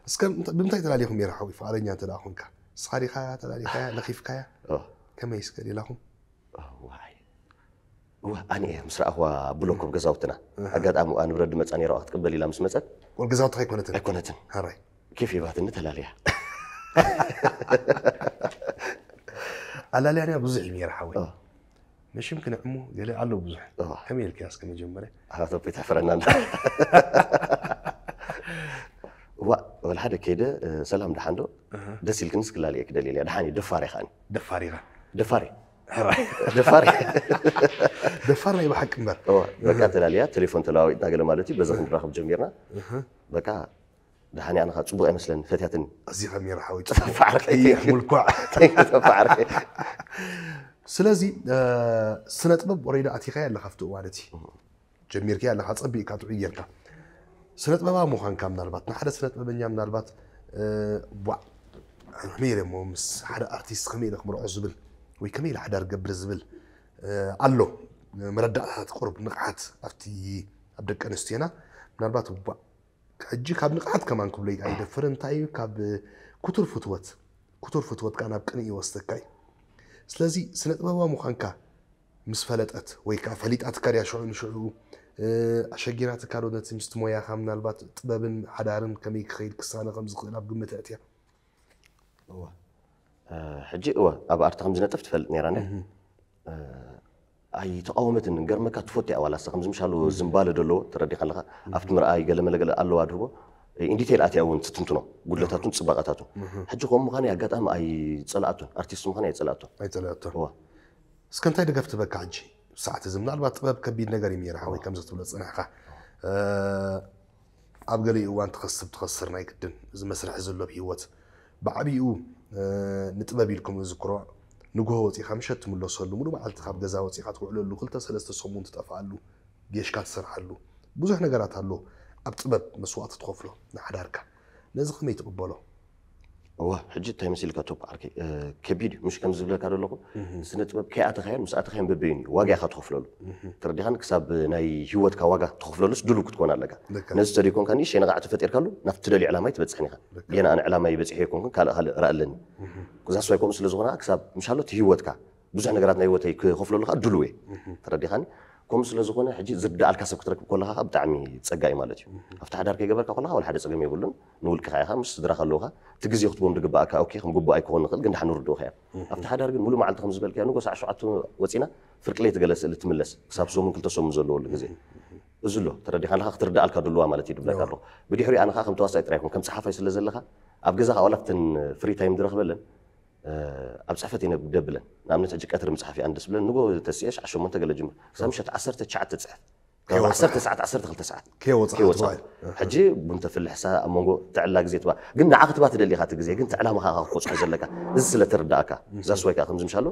እስከ ምንታ-፣ ብምንታይ ተላሊኹም ሜር ሓወይ ፍቓደኛ እንተ ደኣ ኾንካ? ንስኻ ዲኻ ተላሊኻያ ለኺፍካያ? ኦ። ከመይ እስከ ሌላኹም? ዋይ። እዋ ኣነ እየ ምስ ረኣኽዋ ብሎኮብ ገዛውትና ኣጋጣሚ እዋ ንብረት ድመፃ ነይራ ክትቅበል ኢላ ምስ መፀት ወል ገዛውትኻ ኣይኮነትን? ኣይኮነትን ሃራይ። ኬፍ ይባትኒ ተላልያ። ኣላልያንያ ብዙሕ እዩ ሜር ሓወይ። ኦ። መሽም ክንዕሙ ገለ ኣሎ ብዙሕ። እዋ። ከመይ ኢልካ እስከ መጀመርያ? ኣቶ ፒታ ፍረናንዶ። እዋ ወል ሓደ ከይደ እ፣ ሰላም ደሓን ዶ? ደስ ኢልክንስ ክላልየ ክደልየ እያ። ደሓን እዩ ደፋር እየ ከኣኒ። ደፋር ኢኻ። ደፋር እየ። ሃራይ። ደፋር እየ። ደፋር ናይ ብሓቂ እምበር። እዋ በቃ ተላልያ ቴሌፎን ተለዋዊጥና ገለ ማለት እዩ በዚ ክንራኸብ ጀሚርና። በቃ ደሓን እያ ንኻ ጽቡቕ ኣይመስለኒ ፈትያትኒ። ኣዚኻ ሜር ሓወይ ተፋዓርከይ። ቀይሕ ሙልኳዕ። ተፋዓርከይ። ስለዚ እ፣ ስነ ጥበብ ወረይዳ ኣቲኻያ ኣለኻ ኣብቲ እዋን እቲ ጀሚርካያ ኣለኻ ጸቢቕካ ጥዑይ ጌርካ። ስነ ጥበባ ምዃንካ ምናልባት ንሓደ ስነ ጥበበኛ ምናልባት እ፣ ቧዕ ከመይ ኢለ እሞ ምስ ሓደ ኣርቲስት ከመይ ኢለ ክምርዖ ዝብል ወይ ከመይ ኢለ ሓዳር ገብር ዝብል እ፣ ኣሎ መረዳእታት ቁሩብ ንቕሓት ኣብቲ ኣብ ደቂ ኣንስትዮና ምናልባት ቧዕ ሕጂ ካብ ንቕሓት ከማን ክብሎ ኣይደፍርን እንታይ እዩ ካብ ክቱር ፍትወት ክቱር ፍትወትካ ናብ ቅንኢ ይወስደካ እዩ። ስለዚ ስነ ጥበባዊ ምዃንካ ምስ ፈለጠት ወይ ከዓ ፈሊጣትካ ድያ ሽዑ ንሽዑ እ፣ ኣሸጊራትካ ዶ ነቲ ምስቲ ሞያኻ ምናልባት ጥበብን ሓዳርን ከመይ ክኸይድ ክሳነ ከም ዝኽእል ኣብ ግምት ኣእትያ? እወ። እ፣ ሕጂ እወ ኣብ ኣርቲ ከም ዝነጥፍ ትፈልጥ ነይራ ነ ኣይተቃወመትን ገርመካ ትፈትያ ዋላ እስኻ ከምዚ ምሻሉ ዝምባለ ደለዎ ተረዲኻ ኣለኻ ኣብቲ ምርኣይ ገለ መለገለ ኣለዋ ድህቦ ኢንዲቴል ኣትያ እውን ትትንትኖ ጉድለታቱን ፅባቐታቱን ሕጂ ከምኡ ምዃነይ ኣጋጣሚ ኣይፀላኣቱን ኣርቲስት ምዃነይ ኣይፀላኣቱን ኣይፀላእቶን። እዋ እስከ እንታይ ደገፍ ትበካ ሕጂ ሰዓት እዚ ምናልባት ጥበብ ከቢድ ነገር እዩ ሜራ ሓወይ ከምዚ ትብሎ ፅንሕካ እ፣ ኣብ ገሊኡ እዋን ትኸስብ ትኸስር ናይ ግድን እዚ መስርሒ ዘሎ ኣብ ህይወት ብዓብይኡ እ፣ ንጥበብ ኢልኩም ዝክሮ ንግሆ ወፂኻ ምሸት ትምለሰሉ ሙሉ መዓልቲ ካብ ገዛ ወፂኻ ትውዕለሉ ክልተ ሰለስተ ሰሙን ትጠፍኣሉ ጌሽካ ትሰርሓሉ ብዙሕ ነገራት ኣሎ ኣብ ጥበብ መስዋእቲ ትኸፍሎ ንሓዳርካ ነዚ ከመይ ትቕበሎ እዋ ሕጂ እንታይ መሲልካ ቶፕ ዓርከይ እ፣ ከቢድ እዩ ምሽ ከም ዝብለካ ዘለኹ ስነ ጥበብ ከይኣተኻዮን ምስ ኣተኻዮን በበይን እዩ ዋጋ ኢኻ ትኸፍለሉ ተረዲኻን ክሳብ ናይ ህይወትካ ዋጋ ትኸፍለሉስ ድሉው ክትኮን ኣለካ ልክዕ። ነዚ ተደይኮንካ ንእሽተይ ነቓዕ ተፈጢርካሉ ናብ ትደልዮ ዕላማይ ትበፅሕን ኢኻ ገና ኣነ ዕላማይ በፂሐ ኣይኮንኩን ካልእ ካልእ ርኣ ኣለኒ ዛስዋይ ከምኡ ስለ ዝኾነ ክሳብ ምሻሎ እቲ ህይወትካ ብዙሕ ነገራት ናይ ህይወተይ ክኸፍለሉ ከዓ ድሉው እየ ተረዲኻኒ ከምኡ ስለ ዝኾነ ሕጂ ዝርዳኣልካ ሰብ ክትረክብ ከለኻ ከዓ ብጣዕሚ ፀጋ እዩ ማለት እዩ ኣብቲ ሓዳር ከይገበርካ ከለኻ ወላ ሓደ ፀገም የብሉን ንውልቅኻ ኢኻ ምስ ስድራኻ ኣለውኻ እቲ ግዜ ክትቦም ዝግባኣካ ኦኬ ከም ግቡእ ኣይክኾን ንኽእል ግን ድሓን ንርድኡ ከያ ኣብቲ ሓዳር ግን ሙሉ መዓልቲ ከም ዝበልካዮ ንጎ ሰዓ ሸውዓተ ወፂና ፍርቂ ለይቲ ገለ ስእሊ ትምለስ ክሳብ ሰሙን ክልተ ሰሙን ዘለወሉ ግዜ እዚ ኣሎ ተረዲኻ ኣለኻ ክትርዳኣልካ ድልዋ ማለት እዩ ድብለካ ኣለኹ ብድሕሪኡ ኣነ ከዓ ከም ተዋሳኢ ጥራይ ይኹን ከም ፀሓፋይ ስለ ዘለኻ ኣብ ገዛ ከዓ ዋላ ኣብተን ፍሪ ታይም ዝረኽበለን ኣብ ፅሕፈት እየ ደብለን ንኣብነት ሕጂ ቀትሪ ምፅሓፍ እየ ኣንደስ ብለን ንጎ ተስኤ ሸዓ ሸሞንተ ገለ ጅምር ክሳብ ምሸት ዓሰርተ ትሽዓተ ፅሕፍ ካብ ከይወፃ- ዓሰርተ ሰዓት ዓሰርተ ክልተ ሰዓት ከይወፃ ከይወፃ ትባል። ሕጂ ቡን ተፍልሕ ሳ ኣብ መንጎ ተዕላ ግዜ ትባ ግን ንዓ ክትባ ትደሊ ኢኻ እቲ ግዜ ግን ተዕላ መኻ ክትቆፅሖ ዘለካ እዚ ስለ ትርዳእካ እዛ ስዋይ ከዓ ከምዚ ምሻሎ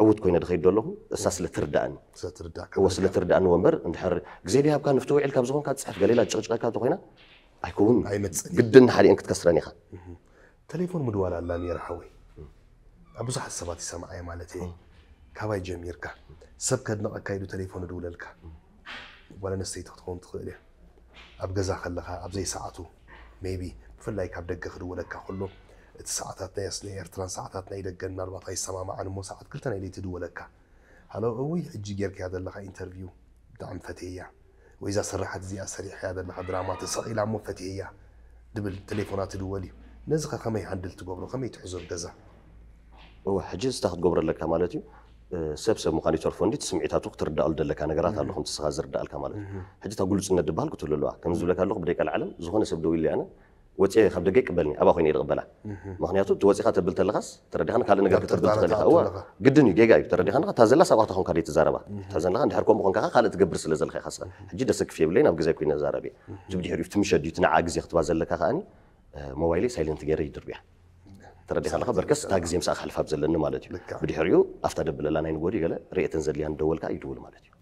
ዕውት ኮይነ ድኸይድ ኣለኹ እሳ ስለ ትርዳእኒ ስለትርዳእ እወ ስለ ትርዳእኒ ወንበር እንድሕር ግዜ ድሃብካ ንፍትው ውዒልካ ብዝኾንካ ትፅሕፍ ገሌላ ጭቕጭቐካ እንተኮይና ኣይከውን ኣይመፅእን ግድን ሓዲአን ክትከስረን ኢኻ ቴሌፎን ምድዋል ኣላ ነይራ ሓወይ ኣብ ብዙሓት ሰባት ይሰምዓየ ማለት እየ ካባይ ጀሚርካ ሰብ ከድንቐካ ኢሉ ቴሌፎን ድውለልካ ጓል ኣነስተይቲ ክትኸውን ትኽእል እያ ኣብ ገዛ ከለኻ ኣብ ዘይሰዓቱ ሜቢ ብፍላይ ካብ ደገ ክድወለካ ከሎ እቲ ሰዓታት ናይ ኣስ- ናይ ኤርትራን ሰዓታት ናይ ደገን ምናልባት ኣይሰማማዓን እሞ ሰዓት ክልተ ናይ ለይቲ ድወለካ ሃሎ እውይ ሕጂ ጌርካያ ዘለኻ ኢንተርቪው ብጣዕሚ ፈትየያ ወይ እዛ ስራሓት እዚኣ ሰሪሕካያ ዘለኻ ድራማ ተሰቒላ እሞ ፈትየያ ድብል ቴሌፎና ትድወል እዩ ነዚ ከ ከመይ ሃንድል ትገብሮ ከመይ ትሕዞ ኣብ ገዛ እወ ሕጂ ዝታ ክትገብሮ ኣለካ ማለት እዩ ሰብ ሰብ ምዃኑ ይተርፎ እንዲ ስምዒታቱ ክትርዳእሉ ዘለካ ነገራት ኣሎ ከምቲ ስኻ ዝርዳእልካ ማለት እዩ ሕጂ እታ ግሉፅነት ድበሃል ክትህሉ ኣለዋ ከም ዝብለካ ኣለኹ ብደቂ ዓለም ዝኾነ ሰብ ደው ኢሉ ኣነ ወፂአ ካብ ደገ ይቅበልኒ ኣብኣ ኮይነ ይቅበላ ምክንያቱ እቲ ወፂኻ ተብል ተለኻስ ተረዲኻን ካልእ ነገር ክትብል ትኽእል ኢኻ እዋ ግድን እዩ ጌጋ እዩ ተረዲኻን እታ ዘላ ሳብኣታ ኮንካ ደይ ትዛረባ እታ ዘለኻ እንድሕር ከምኡ ኮንካ ካልእ ትገብር ስለ ዘለካ ኢኻ ስኻ ሕጂ ደሰክፍ የብለይ ናብ ግዜ ኮይነ ዛረብ እየ እቲ ብድሕሪኡ እቲ ምሸት ድዩ እቲ ንዓ ግዜ ክትባ ዘለካ ከኣኒ ሞባይለይ ሳይለንት ገይረ ይድርብያ ተረዲኻ ኣለኻ በርከስ እታ ግዜ ምሳኣ ክሕልፍ ኣብ ዘለኒ ማለት እዩ ብድሕሪኡ ኣብታ ደብለላ ናይ ንጎዲ ገለ ርእየተን ዘድልያን ደወልካ ይድውል ማለት እዩ